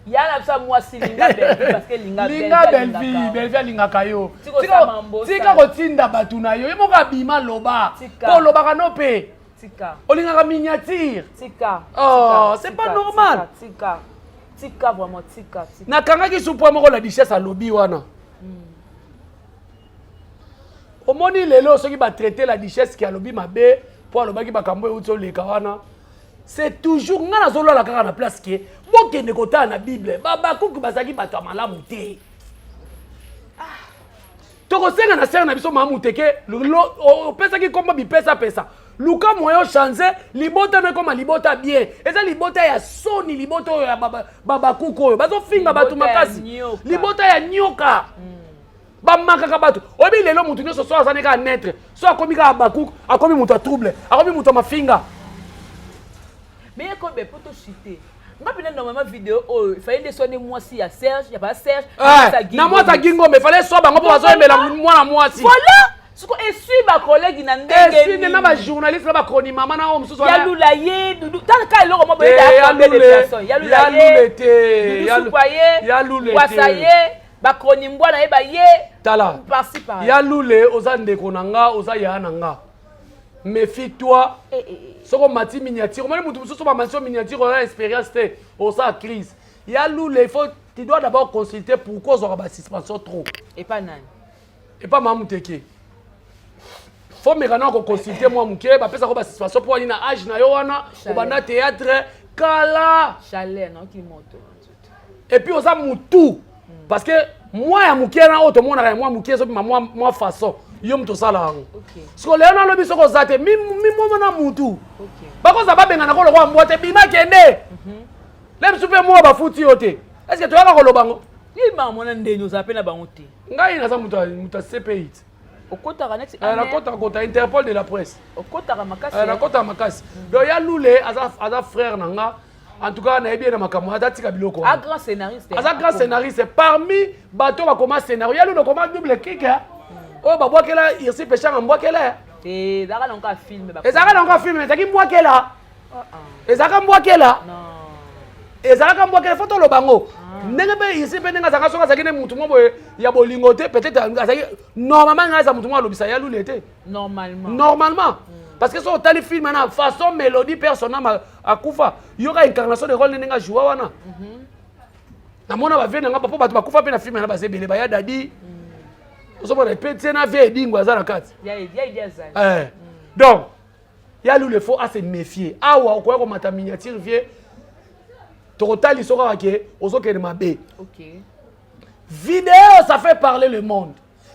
Ya na biso mwasi, linga Bellevue, parce que linga. Linga Bellevue, Bellevue alingaka yo. Tika kotinda bato na yo, ye moko abima, loba mpo olobaka no mpe olingaka miniature. Tika. Oh, c'est pas normal. Tika, tika, vraiment, tika. Nakangaki su point moko, la duchesse alobi wana. Omoni lelo soki batraite la duchesse ki alobi mabe mpo alobaki makambo euti oleka wana, c'est toujours ngai nazolala kaka na place ke bokende kotala na Bible, babakuku bazalaki bato ya malamu te. Tokosenga na sere na biso mamu teke opesaki nkombo bipesapesa, luka moyen ochange libota no ekoma libota bien. Eza libota ya soni, libota oyo ya babakuku oyo bazofinga bato makasi, libota ya nyoka. Bamakaka bato. Oyebi lelo motu nyonso so azali kaka neutre, so akomi kaka bakuku, akomi moto ya trouble, akomi moto ya mafinga. Mais yekobe po tochite nga mpena, normalement video oyo efallait nde so nde mwasi ya Serge, ya ba Serge. Na mwasi ya Gingombe, efallait so bango mpo bazoyembela mwana mwasi. Voilà, siko esui bacollègue na ndenge esui nde na bajournaliste na bacroni mama na oyo mosusu. Yalula ye dudu, tala ka eloko mo boye. Yalula ye te. Dudu Supa ye. Yalule. Kwasa ye, bakroni mbwa na ye baye. Tala. Parci par. Yalule, oza ndeko na nga, oza ya na nga, méfie toi. Eh, eh, eh. Soki omati miniature, omoni motu mosusu bamati yo miniature, oza expérience te, osala crise. Ya lule, il faut, tu dois d'abord consulter pourquoi ozwaka basuspension trop. Epa nani? Epa mama Muteke. Faut meka na koconsulte mwa moke, bapesaka basuspension mpo wani na age na yo wana obanda théâtre kala. Chaleur naoki moto. Et puis oza mutu, parce que mwa ya moke na oyo tomonaka ya mwa moke ezobima mwa façon yo moto osala yango. Siko lelo nalobi soki oza te mimoma na mutu, bakoza babengana ko lokola mbwa te, bima kende le bisu mpe mwa bafuti yo te. Est ce que toyaka koloba ngo? Yeba mwana ndeni ozala mpe na bango te. Ngai naza moto ya CPI. Okotaka neti. Nakotaka kota Interpol de la presse. Okotaka makasi. Nakotaka makasi. Donc ya Lule aza frère na nga. En tout cas nayebi ye na makambo, aza tika biloko. A grand scénariste. Aza grand scénariste, parmi bato bakoma scénario. Ya Lule okoma double kick oyo babwakela Irsi Peshanga, mbwakela. Ezalaka nango film. Ezalaka nango film, ezalaki mbwakela, ezalaka mbwakela, ezalaka mbwakela. Faut toloba yango ndenge mpe Irsi mpe ndenge azalaka. Soki azalaki nde mutu mo boye ya bolingo te, peut-être azalaki normalement, ngai aza mutu mo alobisa ya Lule te. Normalement. Normalement, parce que soki otali film na façon mélodie personnage akufa, yoka incarnation de rôle ndenge ajoua wana. Namona bavie na nga mpo bato bakufa mpe na film na baza ebele, baya dadi ozomona epe tie na vie edingo aza na kati. Donc ya Lule, faut ase méfier. Awa okoya komata miniature, vie tokotali so kaka ke ozokende mabe. Vidéo, ça fait parler le monde.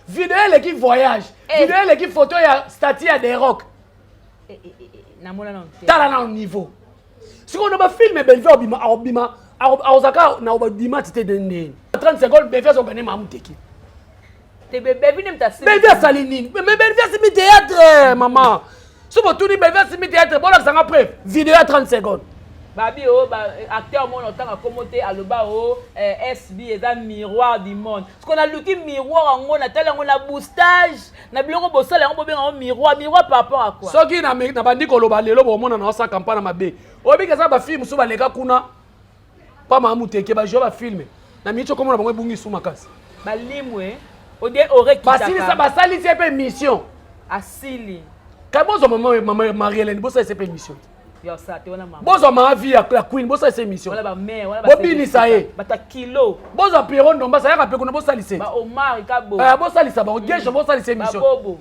Vidéo eleki voyage. Vidéo eleki photo ya statue ya Derock. Tala na niveau sikoyo na bafilm Bellevue abima, akobima, akozalaka na obima ti te ndeni 30 secondes. Bellevue azogane mamu teki. Bellevue asali nini? Mais Bellevue asimbi théâtre, mama. So botuni Bellevue asimbi théâtre, bolakisanga preuve vidéo ya 30 secondes. Babi o acteur mona otanga komo te, aloba o SB eza miroir du monde. Parce qu'on aluki miroir yango, natali yango na boostage na biloko bosala yango, bobenga yango miroir. Miroir par rapport à quoi? Soki na bandi koloba lelo, bomona na osala campagne mabe. Oyebi eza bafilme mosusu baleka kuna pa mamu teke, bajoue bafilme na miniti okomona bango ebungi su makasi. Balimwe odie ore. Basilisa, basalisi ye mpe mission. Asili. Kai bozwa mama Marie Hélène, bosalisa mpe mission. Ya osala te wana mama. Bozwa mama vie ya Queen, bosalisa émission. Wana bamare wana. Bobinisa ye. Bato ya kilo. Bozwa Pierrot Ndomba, sayaka mpe kuna, bosalisa. Ba Omar Kabo. Bosalisa bango gesho, bosalisa émission. Babobo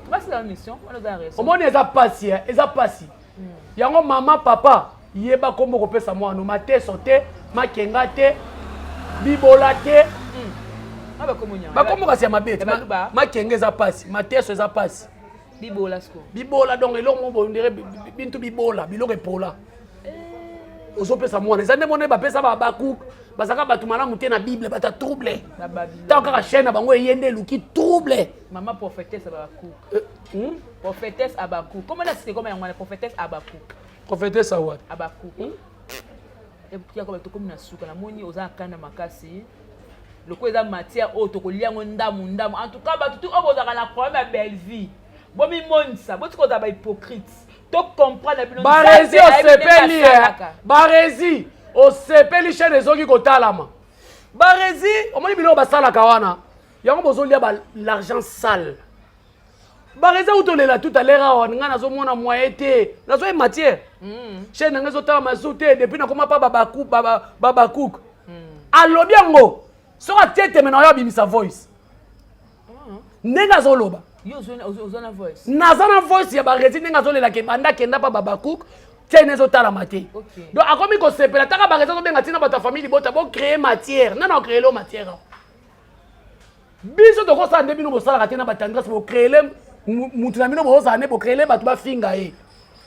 basala mission wana, oza na raison. Omoni eza pasi, eza pasi yango. Mama, papa, yeba kombo kopesa mwana: mateso te, makenga te, bibola te. Bakombo kasi ya mabe te. Makenga eza pasi, mateso eza pasi. Bibola siko. Bibola, donc eloko moko boye ondire bintu bibola, biloko epola ozopesa mwana, eza nde mona bapesa babakuku bazalaka bato malamu te na Bible, bato ya trouble. Ntango kaka chaîne na bango eye nde eluki trouble. Mama prophétesse Abakuk. Prophétesse Abakuk, comment na sike koma yango wana, prophétesse Abakuk? Prophétesse awa. Abakuk. Yaka, tokomi na suka. Namoni oza na kanda makasi lokola eza matière oyo tokolia yango ndamu ndamu. En tout cas bato tu oyo bozalaka na problème ya Bellevue, bomimonisa, botika kozala bahypocrite. To comprendre bino. Barezi osepeli eh. Barezi osepeli chaîne ezoki kotalama. Barezi omoni biloko basalaka wana. Yango bozolia ba l'argent sale. Barezi autolela tout à l'heure awa nga nazomona moyen te. Nazoye matière. Chaîne nanga ezotalama su te depuis nakoma pa babaku babakuk. Alobi yango soki atie teme na yo abimisa voice. Ndenge azoloba. Yo oza na voice. Naza na voice ya Barezi ndenge azolelaka ebanda akenda pa babakuk tiene ezotalama te. Donc akomi kosepela taka Barezi azobenga ntina bato ya famille libota bocréer matière. Nani acréer lo matière awa? Biso tokosala nde bino bosalaka te na batendresse bocréele mutu na bino bozala nde bocréele bato bafinga ye.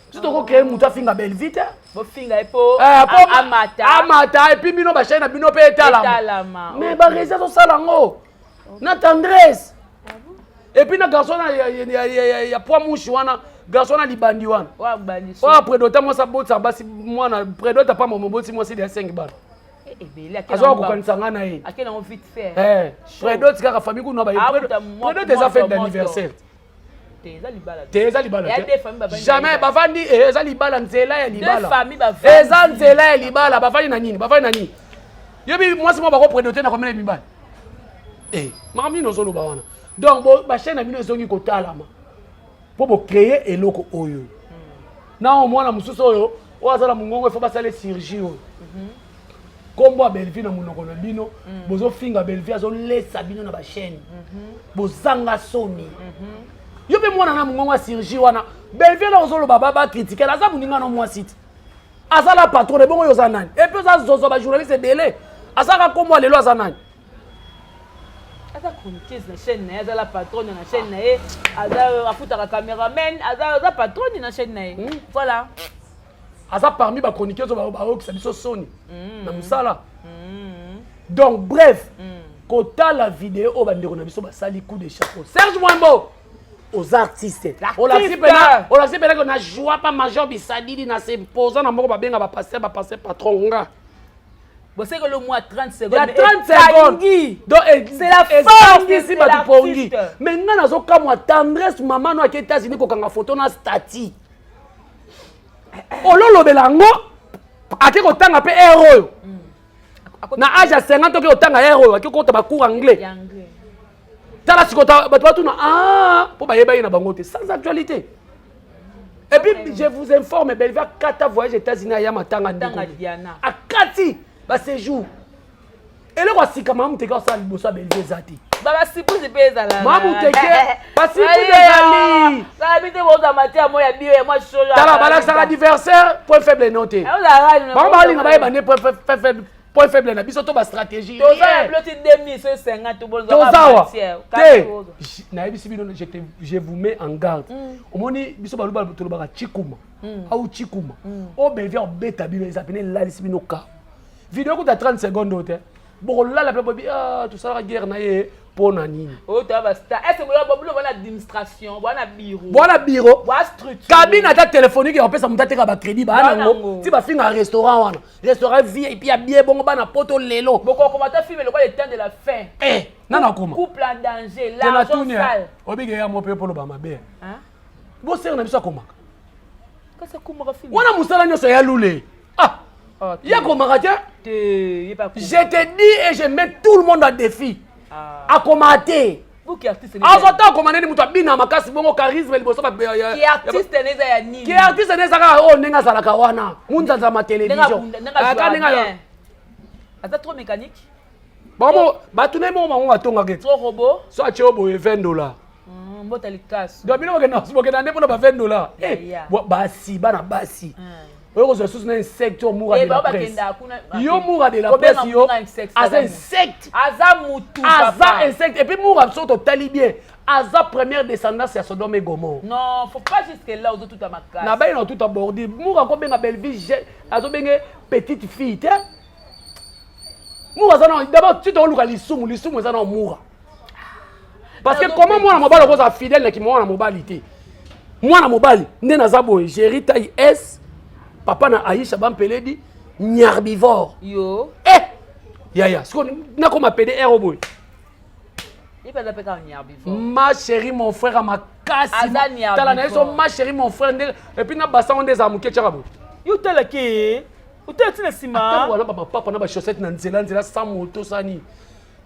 Biso tokocréer mutu afinga Bellevue te. Bofinga ye po amata. Amata et puis bino bachaîne na bino mpe etalama. Mais Barezi azosala yango na tendresse. Et puis na garçon na ya poids mouche wana, garçon na libandi wana. Oyo prédota mwasi abotisa basi mwana prédota pa momo botisi mwasi ya 5 bana. Azoka kokanisa nga na ye. Prédote kaka famille kuna ba prédote eza fête d'anniversaire. Te eza libala te. Jamais bavandi eza libala nzela ya libala. Eza nzela ya libala bavandi na nini? Bavandi na nini? Yobi mwasi mo bako prédote na komela mibali. Eh, makambo nini ozoloba wana? Donc ba chaîne na bino ezongi kotalama. Po bo créer eloko oyo. Na mwana mosusu oyo oyo azala mongongo il faut basala chirurgie oyo. Kombo ya Bellevue na monoko na bino, bozofinga Bellevue azolesa bino na ba chaîne. Bozanga soni. Yo pe mwana na mongongo ya chirurgie wana, Bellevue na ozoloba ba ba critiquer, aza moninga na mwasi ti. Aza la patronne bongo yo oza nani? Et puis oza zozo ba journaliste ebele. Azaka kombo ya lelo aza nani? Aza chroniqueuse na chaîne na ye, aza la patronne na chaîne na ye, aza afutaka cameraman, aza patronne na chaîne na ye. Voilà. Aza parmi ba chroniqueurs oyo baokisa biso soni na mosala. Donc bref, kotala vidéo oyo bandeko na biso basali coup de chapeau. Serge Mwembo aux artistes. Olakisi pena, olakisi pena que na joie pas major bisadidi na s'imposant na moko babenga ba pasteur, ba pasteur patron nga. Bon, c'est que le mois 30 secondes. Il y a 30 secondes. Donc, c'est la force ici, de l'artiste. Mais nga nazo kamwa tendresse maman no ake États-Unis kokanga photo na statut. Ololobela ngo ake kotanga pe air oyo. Na âge ya 50 oke kotanga air oyo ake kota ba cours anglais. Tala sikota bato batuna ah po bayeba ye na bango te sans actualité. Et puis je vous informe Bellevue akata voyage États-Unis aya matanga ndeko. Akati ba séjour. Eloko asika mamu teke asala liboso ya Bellevue eza te. Ba surprise pe ezala. Mamu teke ba surprise ezali. Sala bite boza matia mo ya bio ya mwa sholo. Tala balakisaka adversaire point faible non te. Bango balinga bayeba nde point faible. Point faible na biso to ba stratégie. Toza ya bloti 2150 to bonzo ba matière. Te. Nayebisi bino je vous mets en garde. Omoni biso baluba tolobaka chikuma. Au chikuma. O Bellevue obeta bino eza pene lalisi bino ka. Vidéo kuta 30 secondes te. Bokolala pe bobi ah tosalaka guerre na ye pona nini? Oh to ba star. Est-ce que bo bo na administration, bo na bureau. Bo na bureau. Bo structure. Cabine ata téléphonique ya opesa mutu ateka ba crédit ba nango. Ti ba finga restaurant wana. Restaurant VIP ya bien bongo bana poto lelo. Boko komata film le le temps de la fin. Eh, nana koma. Couple en danger, l'argent sale. Obige ya mo pe polo ba mabe. Hein? Bo sere na biso akomaka. Kasa komaka film. Wana musala nyoso ya lule. Ah. Ya komaka te? Te, ye pa. Je te dis et je mets tout le monde à défi. Ah. Akoma te. Buki artiste ne Azota akoma nini mutu abina makasi bongo charisme liboso ba ya Ki artiste ne ya nini? Ki artiste ne zaka o ndenge azalaka wana. Munzanza ma télévision. Aka ndenge ya. Aza trop mécanique. Bango batu ne mo bango batonga ke. Trop robot. So atie boye $20. Mbota likasu. Donc bino bokenda bokenda nde pona ba $20. Eh, basi bana basi. Oyo kozwa susu na insecte oyo mura de la presse. Yo mura de la presse yo aza insecte. Aza mutu Aza insecte et puis mura biso totali bien. Aza première descendance ya Sodome et Gomorrhe. Non, faut pas jusque là ozo tuta makasi. Na bayi na tuta bordi. Mura ko benga Bellevue azo benge petite fille te. Mura aza na d'abord tu toluka lisumu, lisumu eza na mura. Parce que comment mwana mobali okozala fidèle na kimwana mobali te? Mwana mobali nde naza boye, Jerry taille S, papa na Aisha Bampeledi, nyarbivore. Yo. Eh! Yaya, siko nakoma PDR oboye. Ma chérie, mon frère ya makasi, tala na ye so, ma chérie, mon frère nde. Et puis na basango nde ezala moke, tiaka boye. Yo otalaki, otala ntina nsima. Ata wana bamapapa na bachaussette na nzela nzela sans moto sani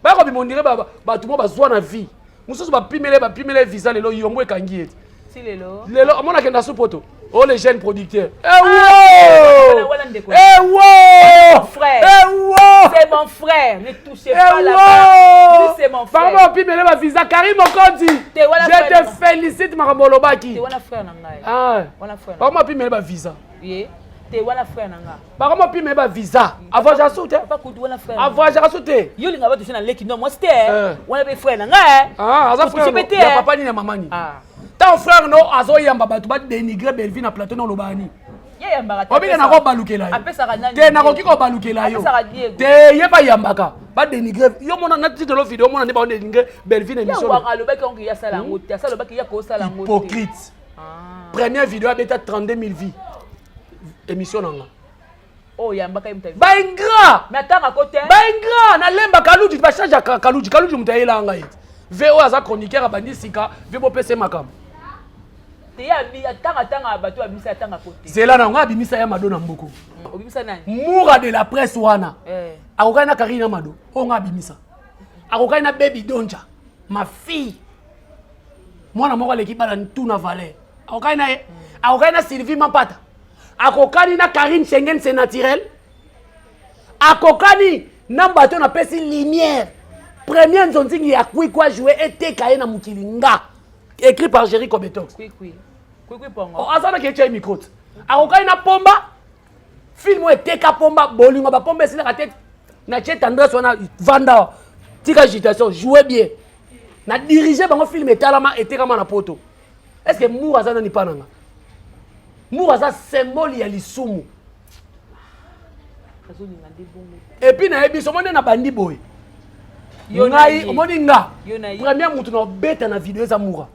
baya kobima, ondire bato mo bazwa na vie mosusu, bapimele bapimele visa. Lelo yombo ekangi ye. Ti lelo. Lelo omona akenda su poto. Oh, les jeunes producteurs, ewo ewo! Ewo! C'est mon frère, ne touchez pas là. C'est mon frère. Bango bapimele bavisa. Karim Mokonzi, je te félicite, makambo olobaki. Te, wana frère na ngai, wana frère. Bango bapimele bavisa. Ye te, wana frère na nga. Bango bapimele bavisa, avoyagaka su te. Papa Kudu, wana frère. Avoyagaka su te. Yo linga bato na leki no mwasi te. Wana mpe frère na ngai. Aza frère ya papa nini, ya mama nini? Tant frère no azoyamba bato badénigre Bellevie na plateau, na oloba nini? Obike nakobalukela yo te, nakoki kobalukela yo te. Ye bayambaka badénigre yo, mona na titre video, omona nde baodénigre Bellevie na émission. Hypocrite. Première vidéo abeta 32 000 vues, émission na nga. Baingrat, baingrat, nalemba Kaluji, bachange ya Kaluji. Kaluji moto ayelanga ngai ve oyo aza chroniqueur, abandi sika ve, bopesa ye makambo. Zela na ngo abimisa ya Mado na mboko. Moura de la presse wana akokani na Karine Mado oyo nga abimisa, akokani na Baby Donja, ma fille, mwana moko aleki bana ntuna valeur, akokani na ye, akokani na Sylvie Mampata, akokani na Karine Schengen, c'est naturel, akokani na bato napesi lumière. Premier nzonzingi ya kwikwa joue eteka ye na mokili nga, écrit par Géri Cobetox. Aza naki etya ye micro te. Akokani na Pomba, film oyo eteka Pomba, bolingo bapomba esilaka te. Na tie tendresse wana, vanda, tika agitation, joue bien, na dirige bango, film etalama, etekama na poto. Est ce que Mour aza nani mpa nanga? Mour aza symbole ya lisumu. Et puis nayebi so, omoni na bandi boye ngai, omoni nga premier mutu na obeta na video eza Moura.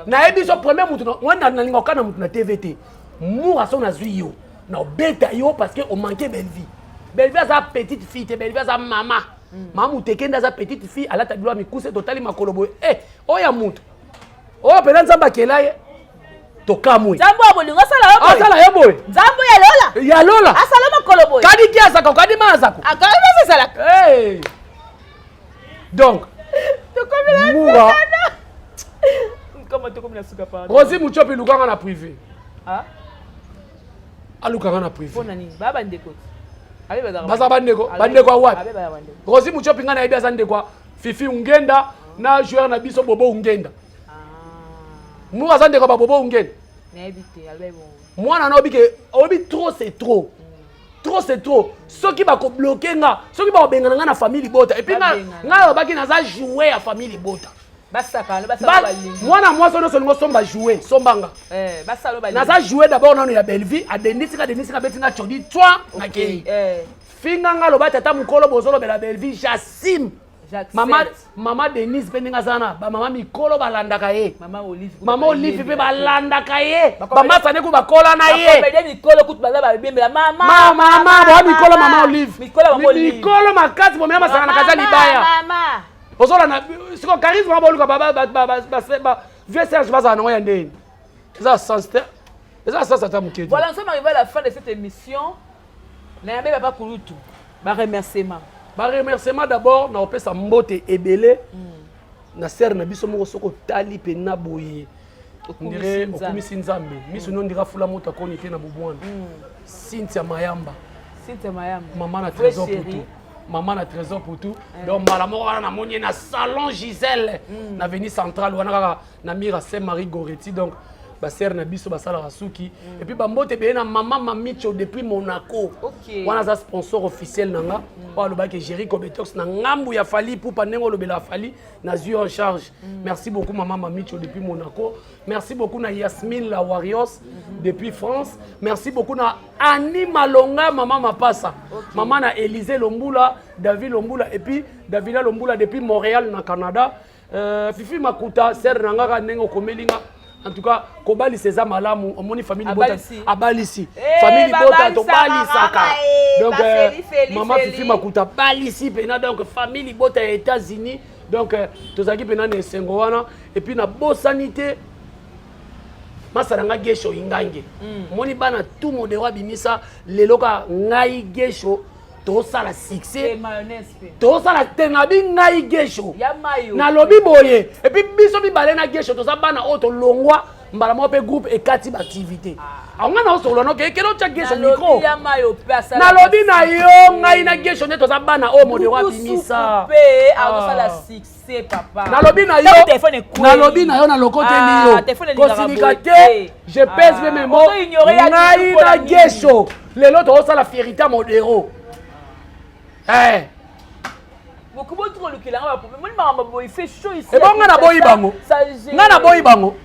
Nayebi so, premier mutu wana nalinga okana mutu na TV te. Moura, so nazwi yo na obeta yo parce que omanke Bellevie. Bellevie aza petite fille te, Bellevie aza mama. Mama muteke nde aza petite fille, alata bilo ya mikuse, totali makolo boye e oyo ya mutu oyo mpena Nzambe akela ye, tokamwe. Nzambe ya bolingo asala yo boye. Asala ye boye. Nzambe ya lola. Ya lola. Asala makolo boye. Kadi ki azako, kadi ma azako. Akali ezalaka. Hey. Donc Moura. Tokomi na suka, pardon. Rosi Muchopi, lukanga na privé. Alukanga na privé. Mpona nini? Baya bandeko. Baza bandeko, bandeko ya wapi? Rosi Muchopi, ngai nayebi aza ndeko ya Fifi Ungenda na joueur na biso Bobo Ungenda. Moura aza ndeko ya babobo Ungenda. Mwana na oyebi ke oyebi, trop c'est trop, trop c'est trop. Soki bakobloquer nga, soki bakobengana nga na famille libota, et puis nga ngai alobaki naza jouet ya famille libota. Mwana mwasi nyonso olingo somba jouet, sombanga. Naza jouet d'abord nano ya Bellevie. Adendisika, adendisika, abeti nga codi twa, nakei finga nga, aloba tata mokolo bozolobela Bellevie, j'assume. Mama, mama Denise mpe ndenge aza na bamama mikolo balandaka ye, mama Olive mpe balandaka ye, bamasa nde ku bakola na ye. Mama boa mikolo, mama Olive mikolo makasi, bomea masanga na kaza libaya, ozolanda siko charisme boluka vieux Serge bazala nango ya ndeni, eza sens te, eza sens ata moke. Voilà, nous sommes arrivés à la fin de cette émission. Nayambe papa Kulutu, baremerciement. Baremerciement d'abord, na opesa mbote ebele na sere na biso moko. Soki otali mpena boye, ndire okumisi Nzambe, miso no ndira fula moto akoni te na bobwana. Cynthia Mayamba. Cynthia Mayamba. Mama na Trésor Putu, mama na Trésor Putu. Donc mbala moko wana namoni ye na salon Gisèle na avenue centrale wana, kaka na mira Saint Marie Goreti. Donc basere na biso basalaka suki. Et puis bambote ebele na mama Mamicho depuis Monaco. Wana aza sponsor officiel na nga, oyo alobaki Géri Cobetox na ngambu ya Fally Ipupa, ndenge olobela Fally, nazwi en charge. Merci beaucoup mama Mamicho depuis Monaco. Merci beaucoup na Yasmine la Warriors depuis France. Merci beaucoup na Annie Malonga, mama Mapasa, mama na Élysée Lombula, David Lombula et puis Davida Lombula depuis Montréal na Canada. Fifi Makuta, sere na nga, ndenge okomeli nga, en tout cas kobalisa eza malamu. Omoni famille libota abalisi, famille libota tobalisaka. Donc mama Fifi Makuta balisi mpena. Donc famille libota ya États-Unis. Donc tozalaki mpena na esengo wana. Et puis nabosani te masala nga Gesho Ingange. Omoni bana tout Modero abimisa lelo, ka ngai Gesho tosala succès. E mayonnaise mpe. Tosala te, nabi ngai Gesho. Ya mayo. Nalobi boye, et puis biso mibale na Gesho toza bana oyo tolongwa mbala moko mpe groupe ekati baactivité. Aonga na osolola noke ekende otya Gesho micro. Nalobi ya mayo mpe asala. Nalobi na yo, ngai na Gesho nde toza bana oyo Modero abimisa. Mpe azosala succès, papa. Nalobi na yo. Ntango telefone ekwei. Nalobi na yo, nalokoteli Ah, yo. telefone elingaka Kosilika boye te. te. Je pèse Ah, mes mots. ozo-ignorer ya Ngai Dudu mpo na na nini? Gesho lelo tozosala fierité ya Modero. Eh, Bokoki botuka olukelanga baproblème, moni makambo boye, il fait chaud ici. Ebo nga naboyi bango, nga naboyi bango,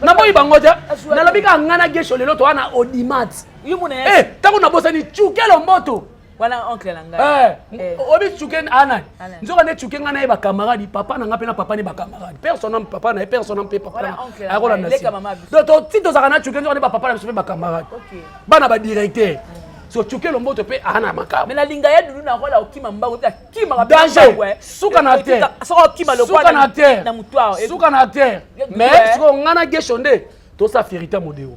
naboyi bango te. Nalobi kaka ngai na Gesho lelo toza na audimat. Yo mona. Eh, ntango nabosani Cukelo Mboto. Wana oncle na ngai. Eh, obi Cuke anani? Anani. Nzoka nde Cuke, ngai na ye bacamarade, papa na nga mpe na papa ne bacamarade, père son homme, papa na ye, père son homme mpe papa. Wana oncle na Akolanda. ngai, leka mama biso. Donc ti tozalaka na Cuke, nzoka nde bapapa na biso mpe bacamarade, bana badirecteur. So Cukelo Mboto mpe aa na makambo. Mais nalinga ya Dudu na rola okima mbango te, akimaka. Danger, suka na terre. Soki okima. Suka na terre. Na motu awa. Suka na terre. Ya Dudu, Mais eh. sikoyo ngai na Gesho nde tosala fierité ya Modero.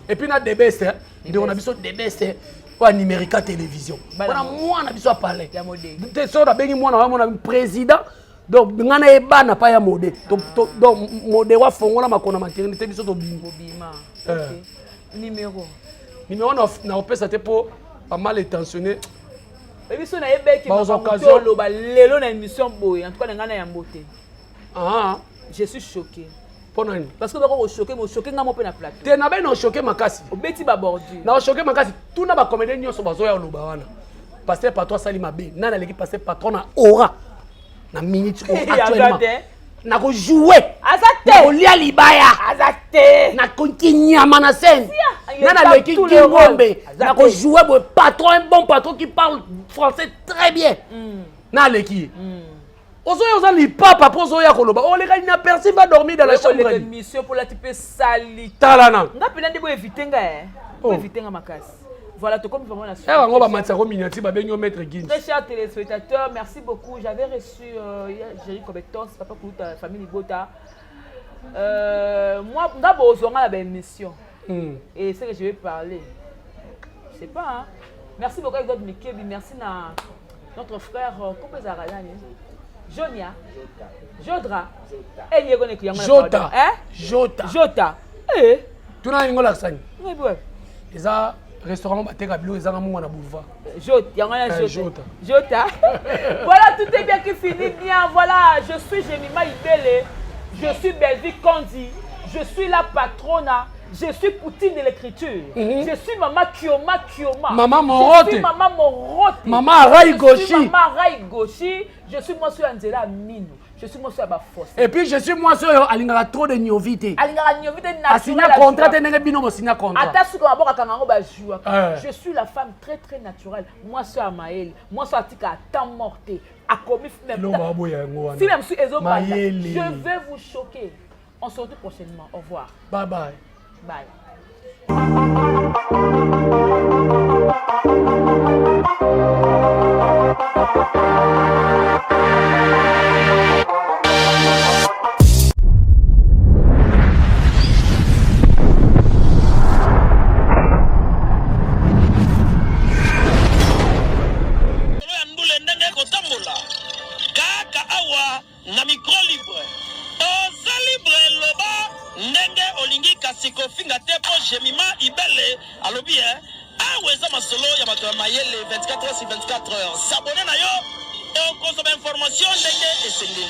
Et puis na Debese, ndeko na biso Debese oyo Numérica Télévision. Bana wana mwana biso apalais. Ya Mode. Te, so nabengi mwana wana, mwana président. Donc ngai na ye bana pa ya Mode. Donc Modero afongola makolo na maternité, biso tobimi. Bobima. Eh. Ok, numéro. Numéro na opesa te mpo bamal intentionné. Oyebi so nayebeki. Bazwa makambo te. occasion. Oloba lelo na émission boye, en tout cas na ngai na yambo te. Ah, Je suis choqué. Mpo nani? Parce que bako kochoquer, mo choquer nga mo mpe na plateau. Te, nabai na ochoquer makasi. Obeti babordure. Na ochoquer makasi. Tuna bacomédien nyonso bazoya oloba wana pasteur patron asali mabe. Nani aleki pasteur patron na aura na minute oyo? Aza Actuellement te. nakojoue. Aza te. Nakolia libaya. Aza te. Nakoki nyama na scène. Il Nani tape aleki tous les Gingombe? rôles. Aza te. Nakojoue boye, patron, un bon patron qui parle français très bien, na aleki ye. Ozoya, oza lipapa mpo ozoya koloba oleka inaperçu, va dormir dans la chambre. Oleka émission mpo lati mpe sali. Tala na. Nga mpena nde boevite nga e. Oh. Boevite nga makasi. Voilà, tokomi vraiment na E bango bamatisako miniature, babengi yo maître Guins. Très chers téléspectateurs, merci beaucoup. J'avais reçu Jerry Kobetos, Papa Kouta, famille Libota. Moi, d'abord, on a la émission. Et ce que je vais parler, je sais pas. Hein. Merci beaucoup, Edouard Mikebi. Merci à notre frère, comment ça s'appelle? Jonia. Jodra. Eh, il y a Jota. Hein? Jota. Jota. Eh. Tuna yango lakisani. Oui. Eza restaurant bateka biloko ezanga munga na boulevard. Jota, yango wana. Eh, Jota. Jota. Jota. Voilà, tout est bien qui finit bien. Voilà, je suis Jemima Ibele. Je suis Belvi Kondi. Je suis la patrona. Je suis Poutine de l'écriture. Je suis Maman Kioma Kioma. Maman Morote. Je suis Maman Morote. Maman Arai Je Goshi. suis Maman Arai Goshi. Je suis moi sur Angela Minou. Je suis moi sur Bafosse. Et puis je suis mwasi oyo alingaka trop de niovi te. Alingaka niovi te. Asinya contrat te ndenge bino bosinya contrat. Ata suka maboko akanga yango bajouaka. Eh. Je suis la femme très très naturelle, mwasi oyo ya mayele, mwasi oyo atika ata mort te, akomi. Eloko baboya yango wana. Film mosusu ezobanda. Mayele. Je vais vous choquer. On se retrouve prochainement. Au revoir. Bye bye. Bye. Likolo ya ndule ndenge ekotambola kaka awa na micro libre. Oza libre, loba ndenge olingi, kasi kofinga te mpo Jemima Ibele alobi e awa eza masolo ya bato ya mayele. 24 heures sur 24 heures, s'abonner na yo, okozwa bainformation ndenge esengeli.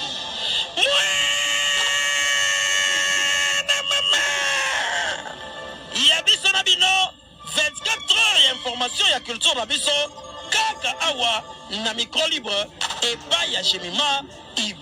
Mwana mama ya biso na bino, 24 heures ya information ya culture na biso kaka awa na micro libre epai ya Jemima Ibe.